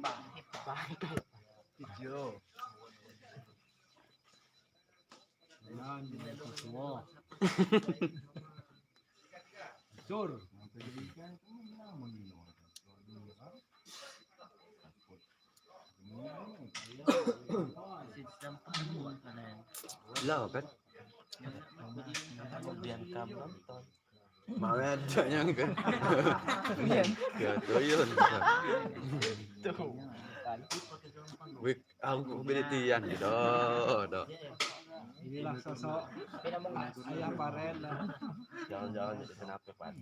Sur. Lah kan. Bianca nonton. Mana adanya kan. Ya toyon. Wik aku penelitian gitu. Dah. Inilah sosok ayah Farel lah. Jangan-jangan jadi kenapa Pak?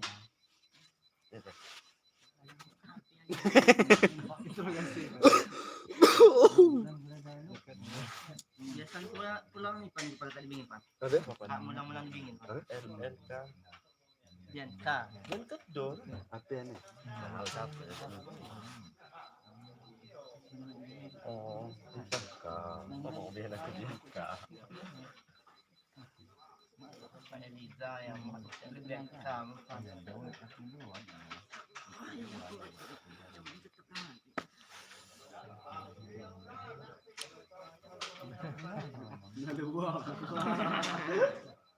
Interogasi. Biasanya pulang pulang ni pan di pala bingin pan. Apa? Hak mulang-mulang dibingin pan. N N K. Dian K. Dan kedor. Apa ni? Oh, K. Oh, biar aku dia K. Pan Eliza yang Dian K.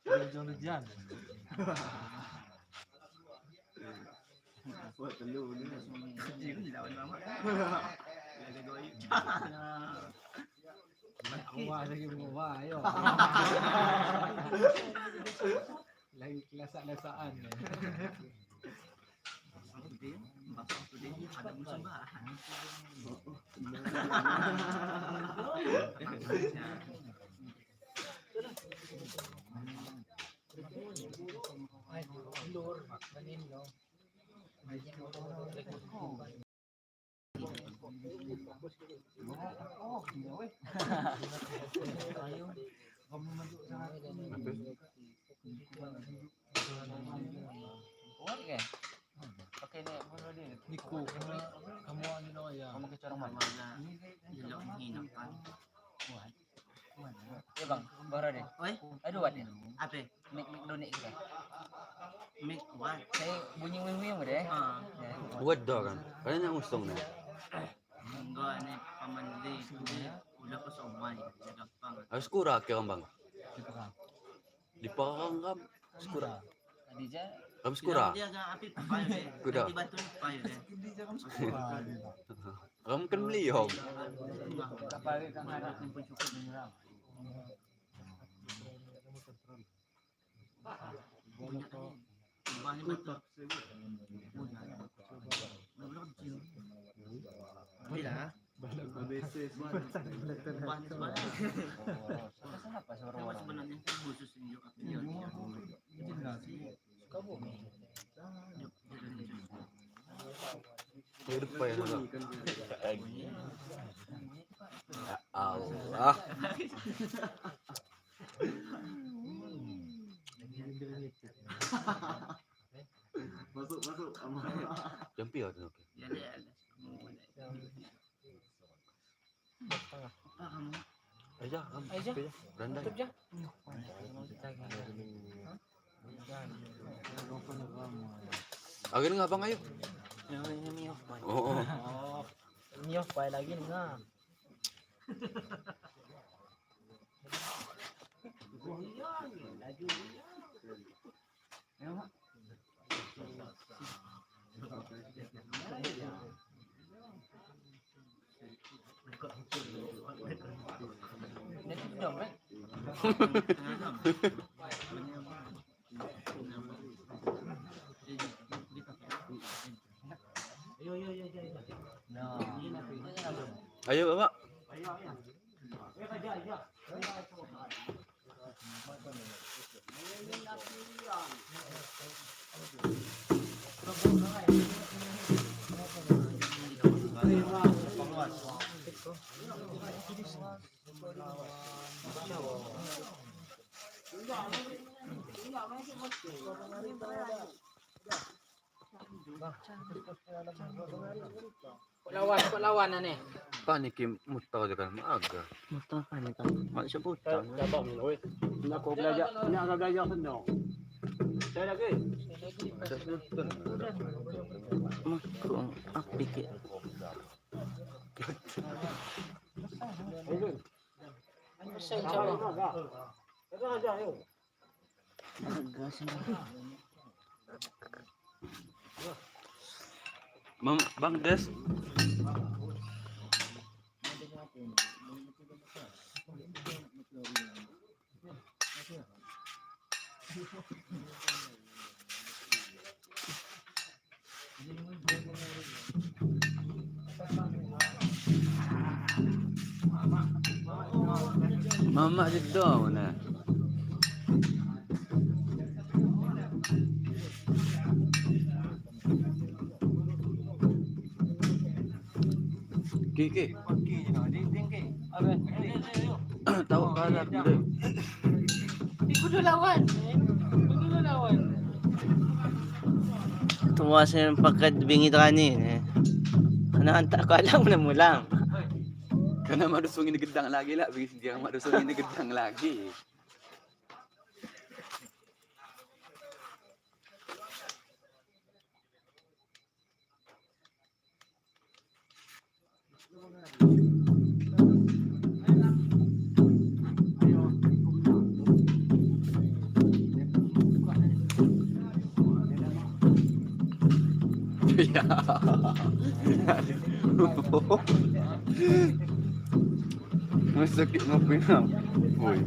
Hujan-hujan. Buat telur ni. Dia kan lawan mama. Wah lagi mewah ayo. Lagi kelasak-lasaan. Ada musuh bah. Niku kamu ni lo ya. Ilok hinap pan. Ya bang, baru deh. Oi, Aduh, ada. apa? Mik mik donik kita. Make what? Saya bunyi wing wing deh. Ah, Buat dah kan. Kalian yang usung ni. enggak ni paman dia dia udah kosong mai. Jaga pang. Harus kurang ke bang. Di parang kam. Skura. Tadi je Kam skura. Dia agak api payo deh. Kuda. Nanti batu ni payo deh. Kam kan beli hom. kapal kan harap pun cukup menyerang. Ubah ni batu. Bila? Ubah ni sebenarnya. Kenapa suara Cuma orang? sebenarnya kan khusus ini juga dia. Hidup pa yan. Ya Allah. Masuk masuk. Jampi lah tu. Ya dia. Apa kamu? Aja, kam. Aja. Berandai. Tutup je. Akhirnya ngabang ayo. Oh, oh. Oh, ini off lagi ni ngah. Nanti dong, kan? Ayo bapak. Kok lawan, kok lawan ni. Panik muta je kan maaga. Nak belajar, nak belajar senang. Saya lagi. Bang, Bang Des. Mama dito na. Ki. Tahu kalah deh. Kudu lawan. Kudu lawan. Tuwa siya ng pagkat bingi ni eh. Ano ang ko alam na mo lang. Karena mak dusung ini gedang lagi lah, bagi dia mak dusung ini gedang lagi. Ya. Masakit ngopi na. Uy.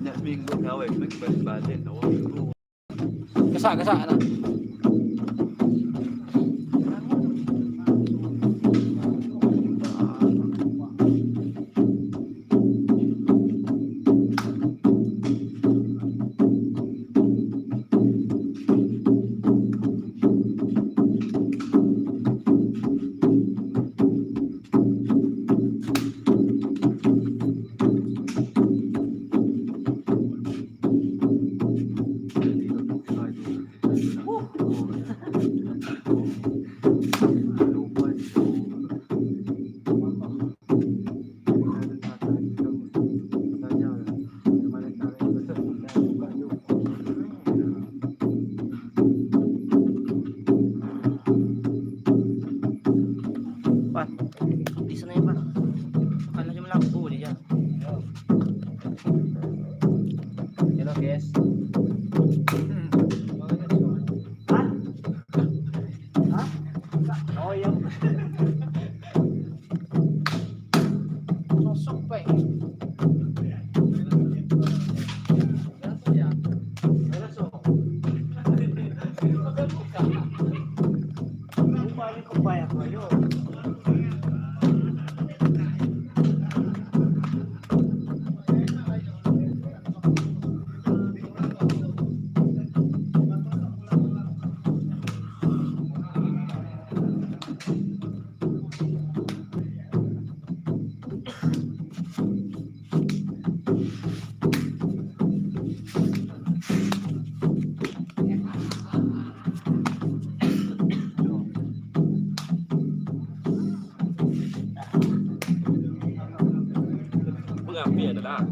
Nak seminggu kawin, seminggu balik-balik. Gasak, gasak nak. Pa, di sana yun pa. Akala niyo malabo dia. Hello guys. Oh, ya. Sosok baik. Pengapi adalah.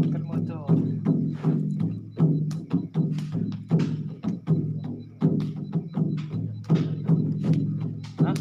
Kan motor. Hah?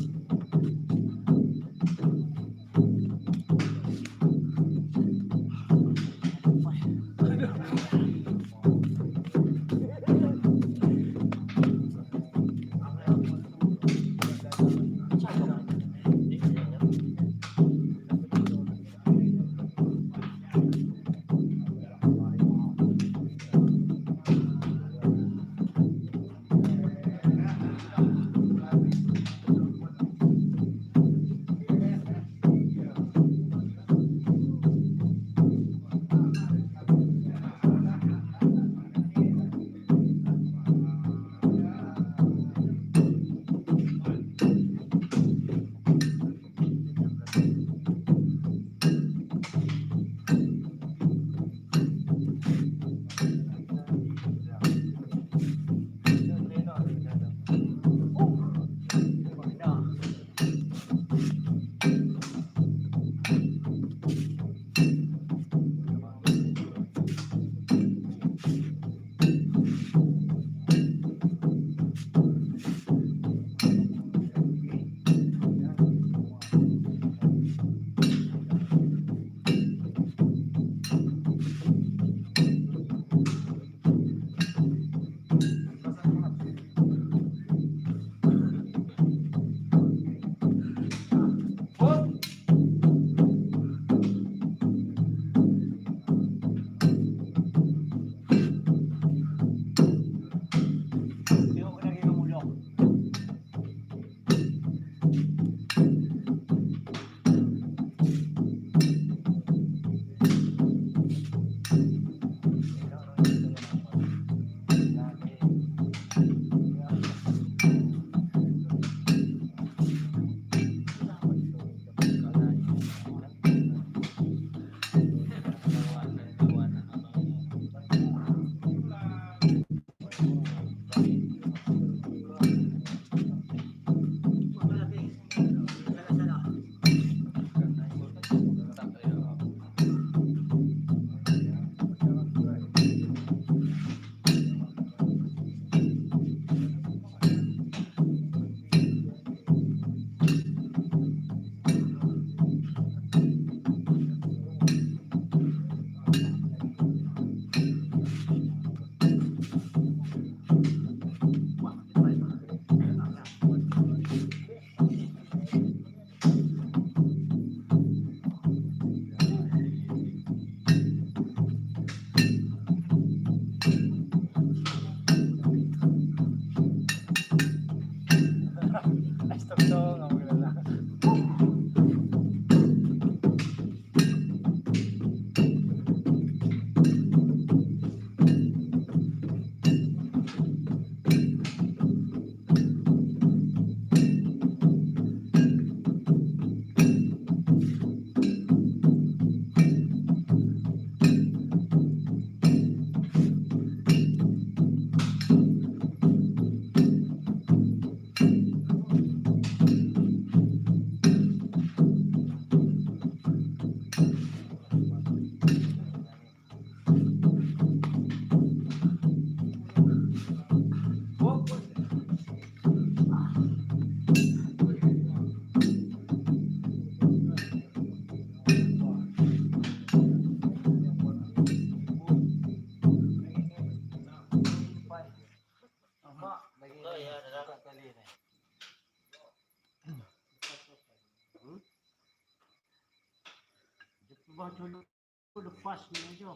Lepas ni aja.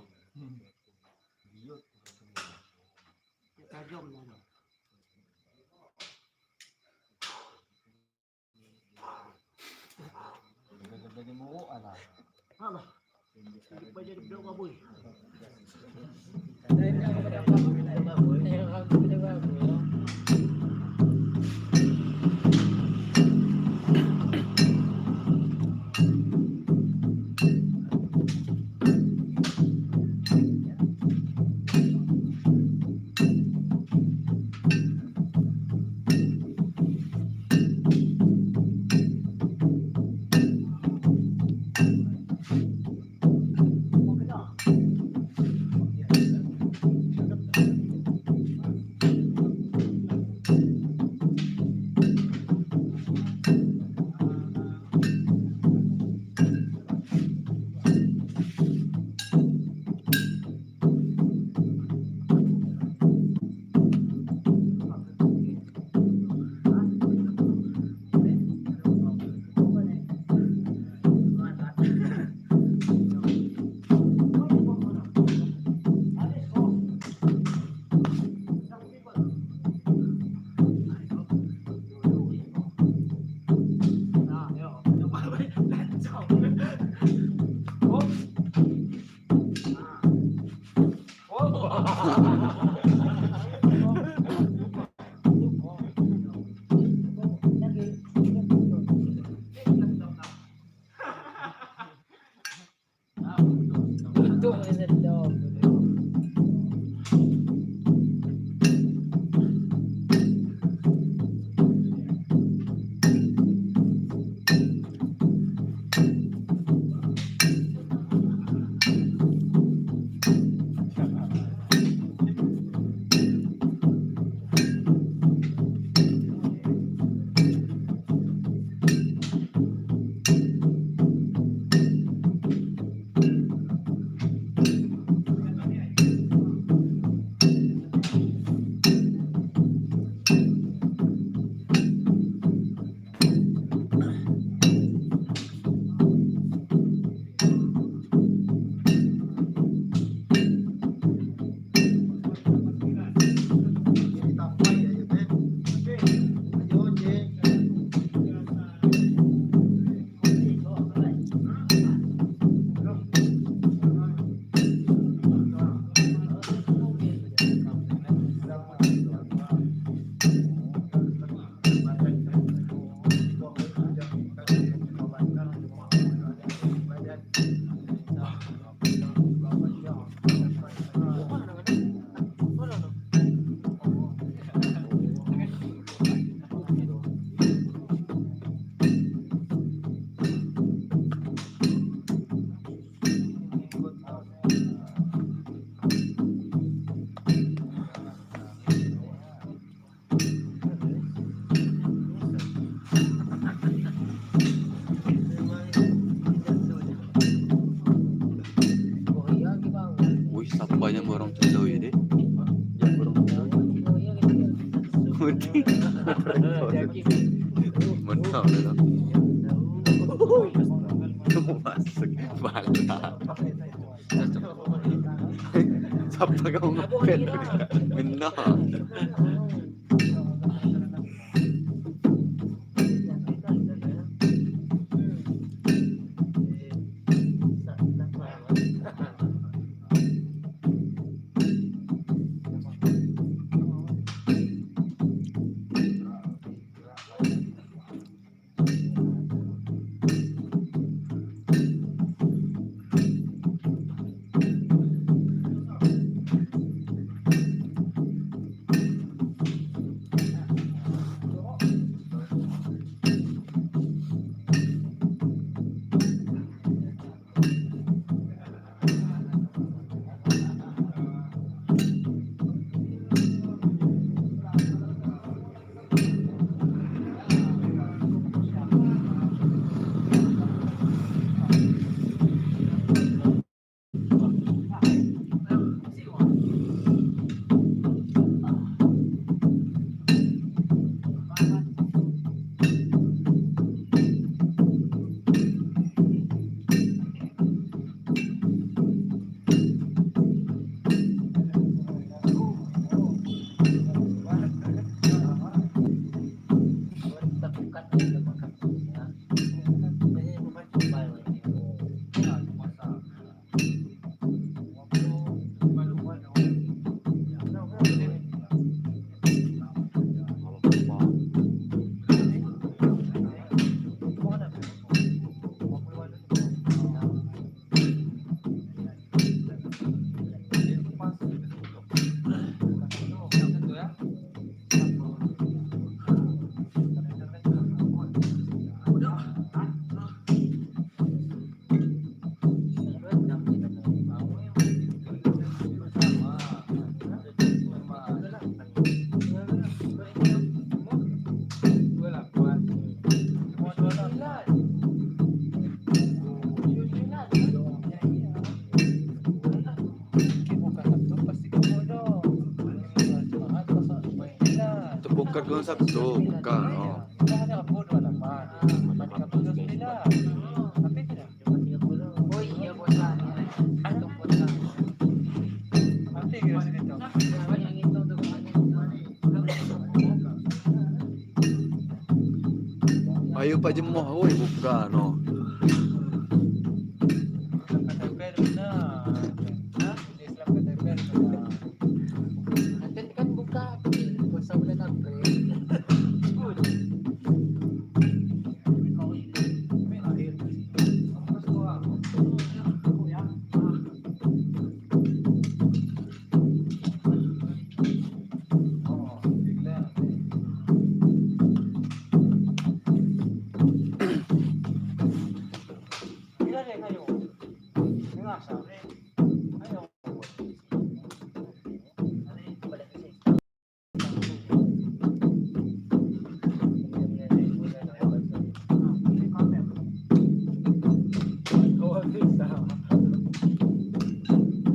Tajam lah. Apa? Baca di blok apa? Daging. Menang dah. Masuk balap. Siapa kau ngepet? Menang. Terbuka ke Sabtu, bukan. Oh. Oh iya bosan. Itu bosan. Yang itu tuh Ayo Pak Jemoh, oi bukan. Oh. Nanti kan buka April, puasa bulan April.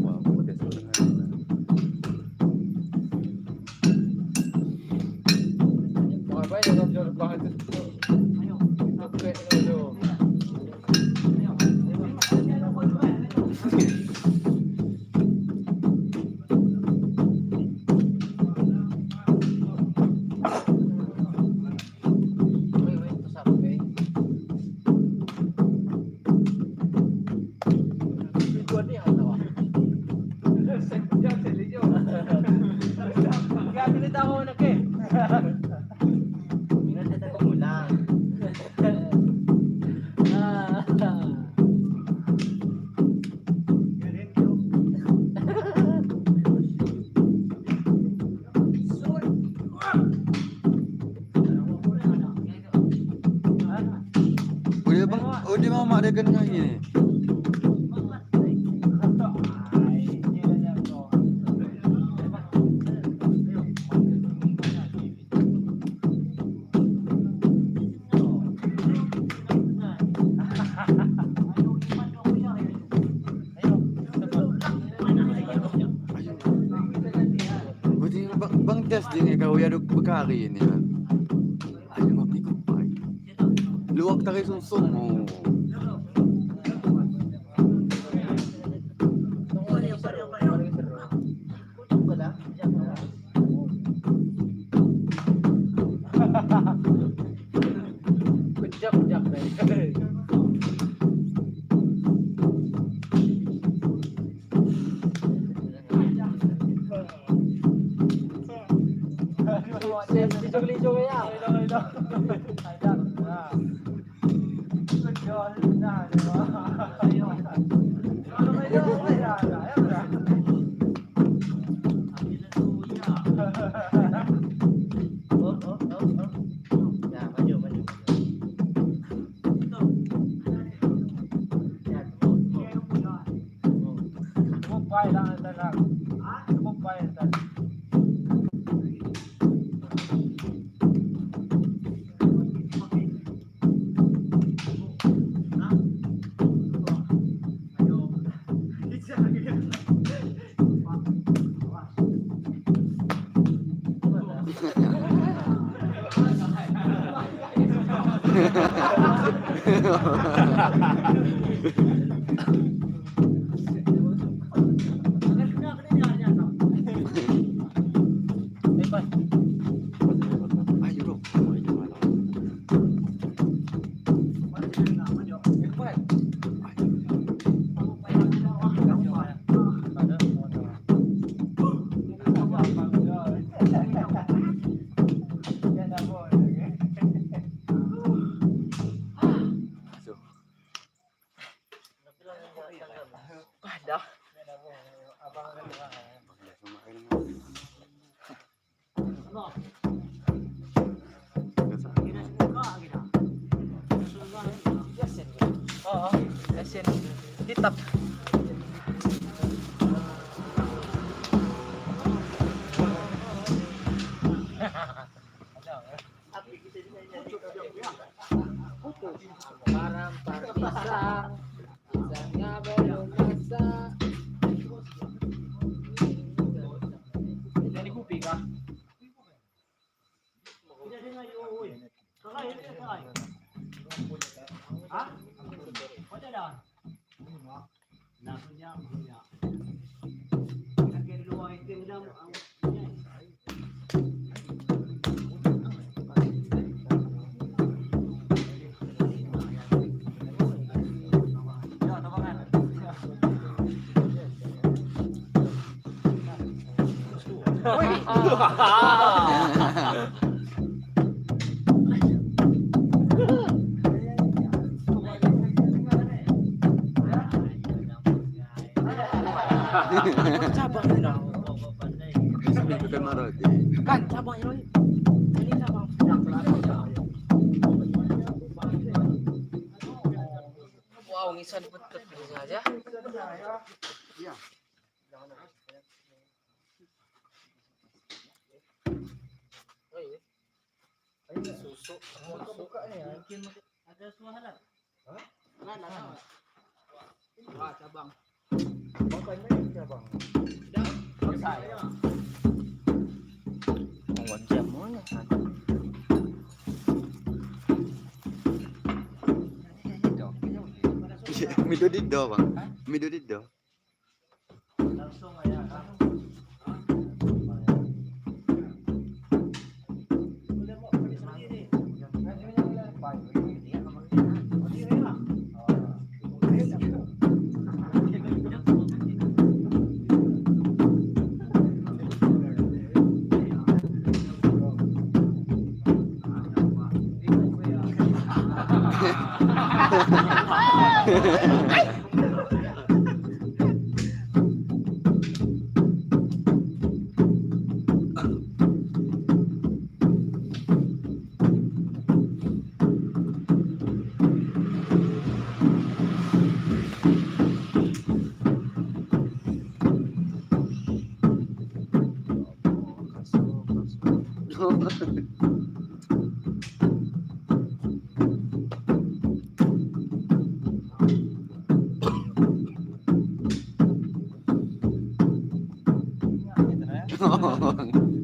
Wah, pakai selengan. Wait, wait, itu sampai. Oh dia bang, oh dia mamak dia kena ni. Jadi bang, bang tes dia kau ya duk bekari ni kan. Ayo bang ikut pai. Luak tarik sungsung. Oh. Kejap-kejap. Lijo-lijo ya. Ya, maju, maju. Ayo bro. Oo, asin. Ditap. Parampar pisang, pisangnya belum masak. Ini kopi kah? Bukan marah. Kan cabangnya lagi. Ini cabang. Wow, ngisan betul saja. Susu. Ada suara. Hah? Wah, cabang. Mido dido bang. Mido dido. Bang.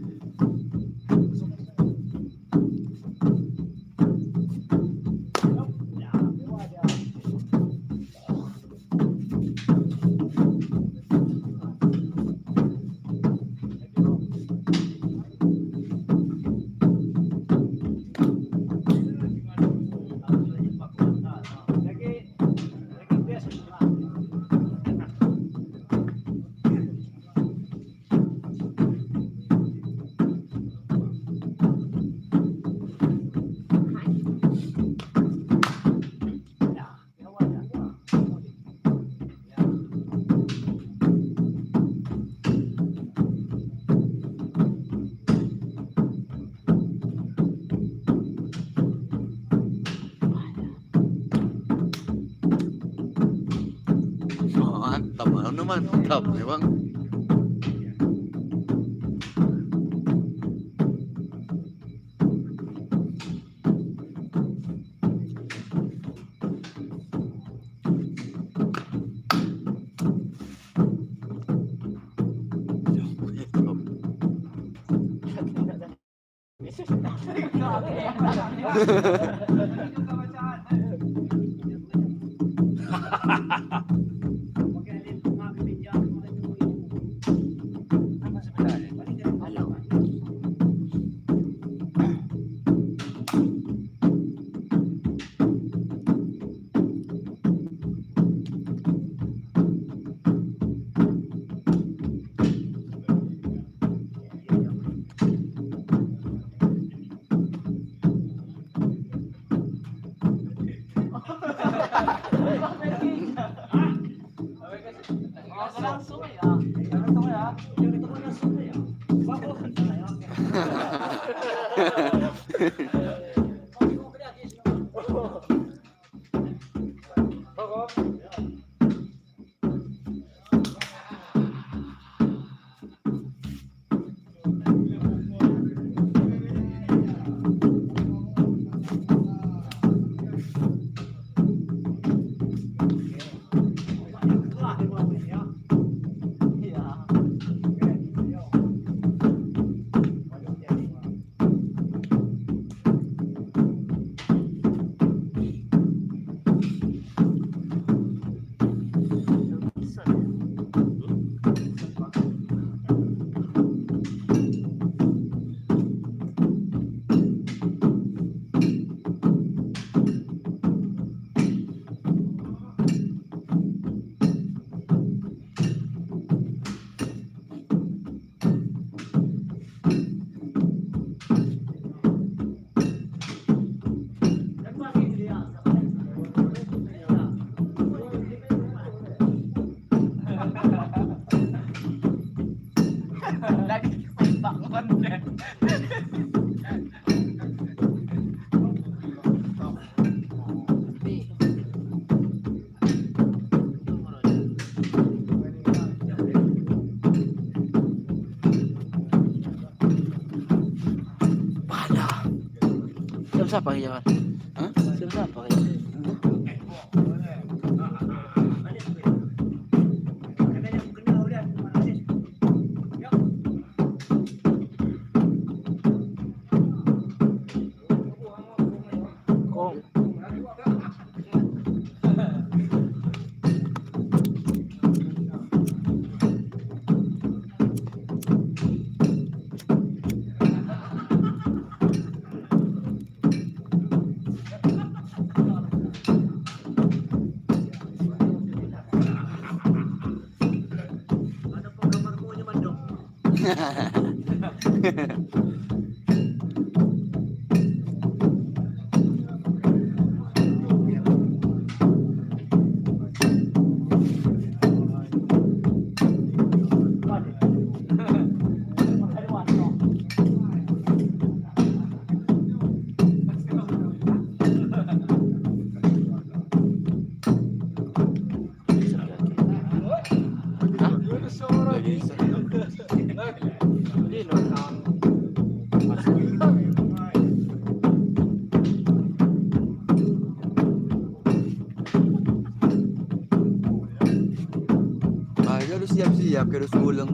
Mantap, anu mantap nih Bang. Siapa siapa ya? Hah? Siapa siapa ya? Ah, harus siap-siap harus ngulang.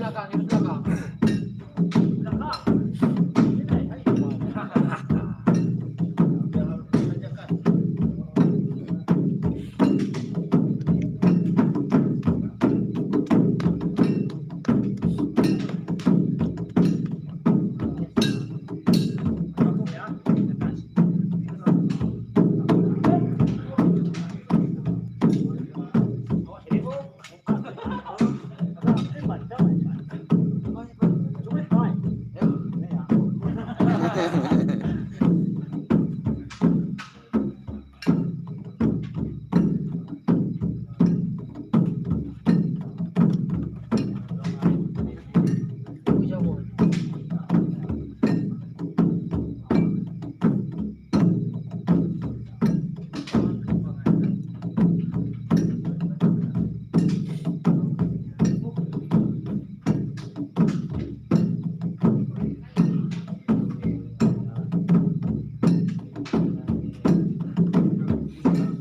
Belakang, di belakang.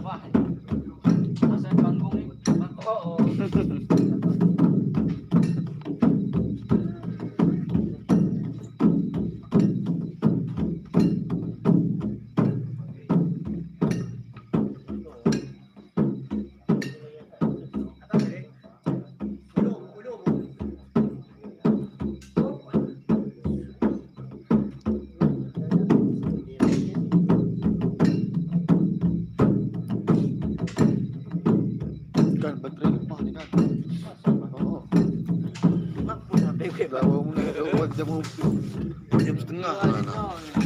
Wah. Masa panggung ni. Oo. Kan baterai lemah ni kan. Oh. Mampu sampai ke bawah jam 1.30 lah.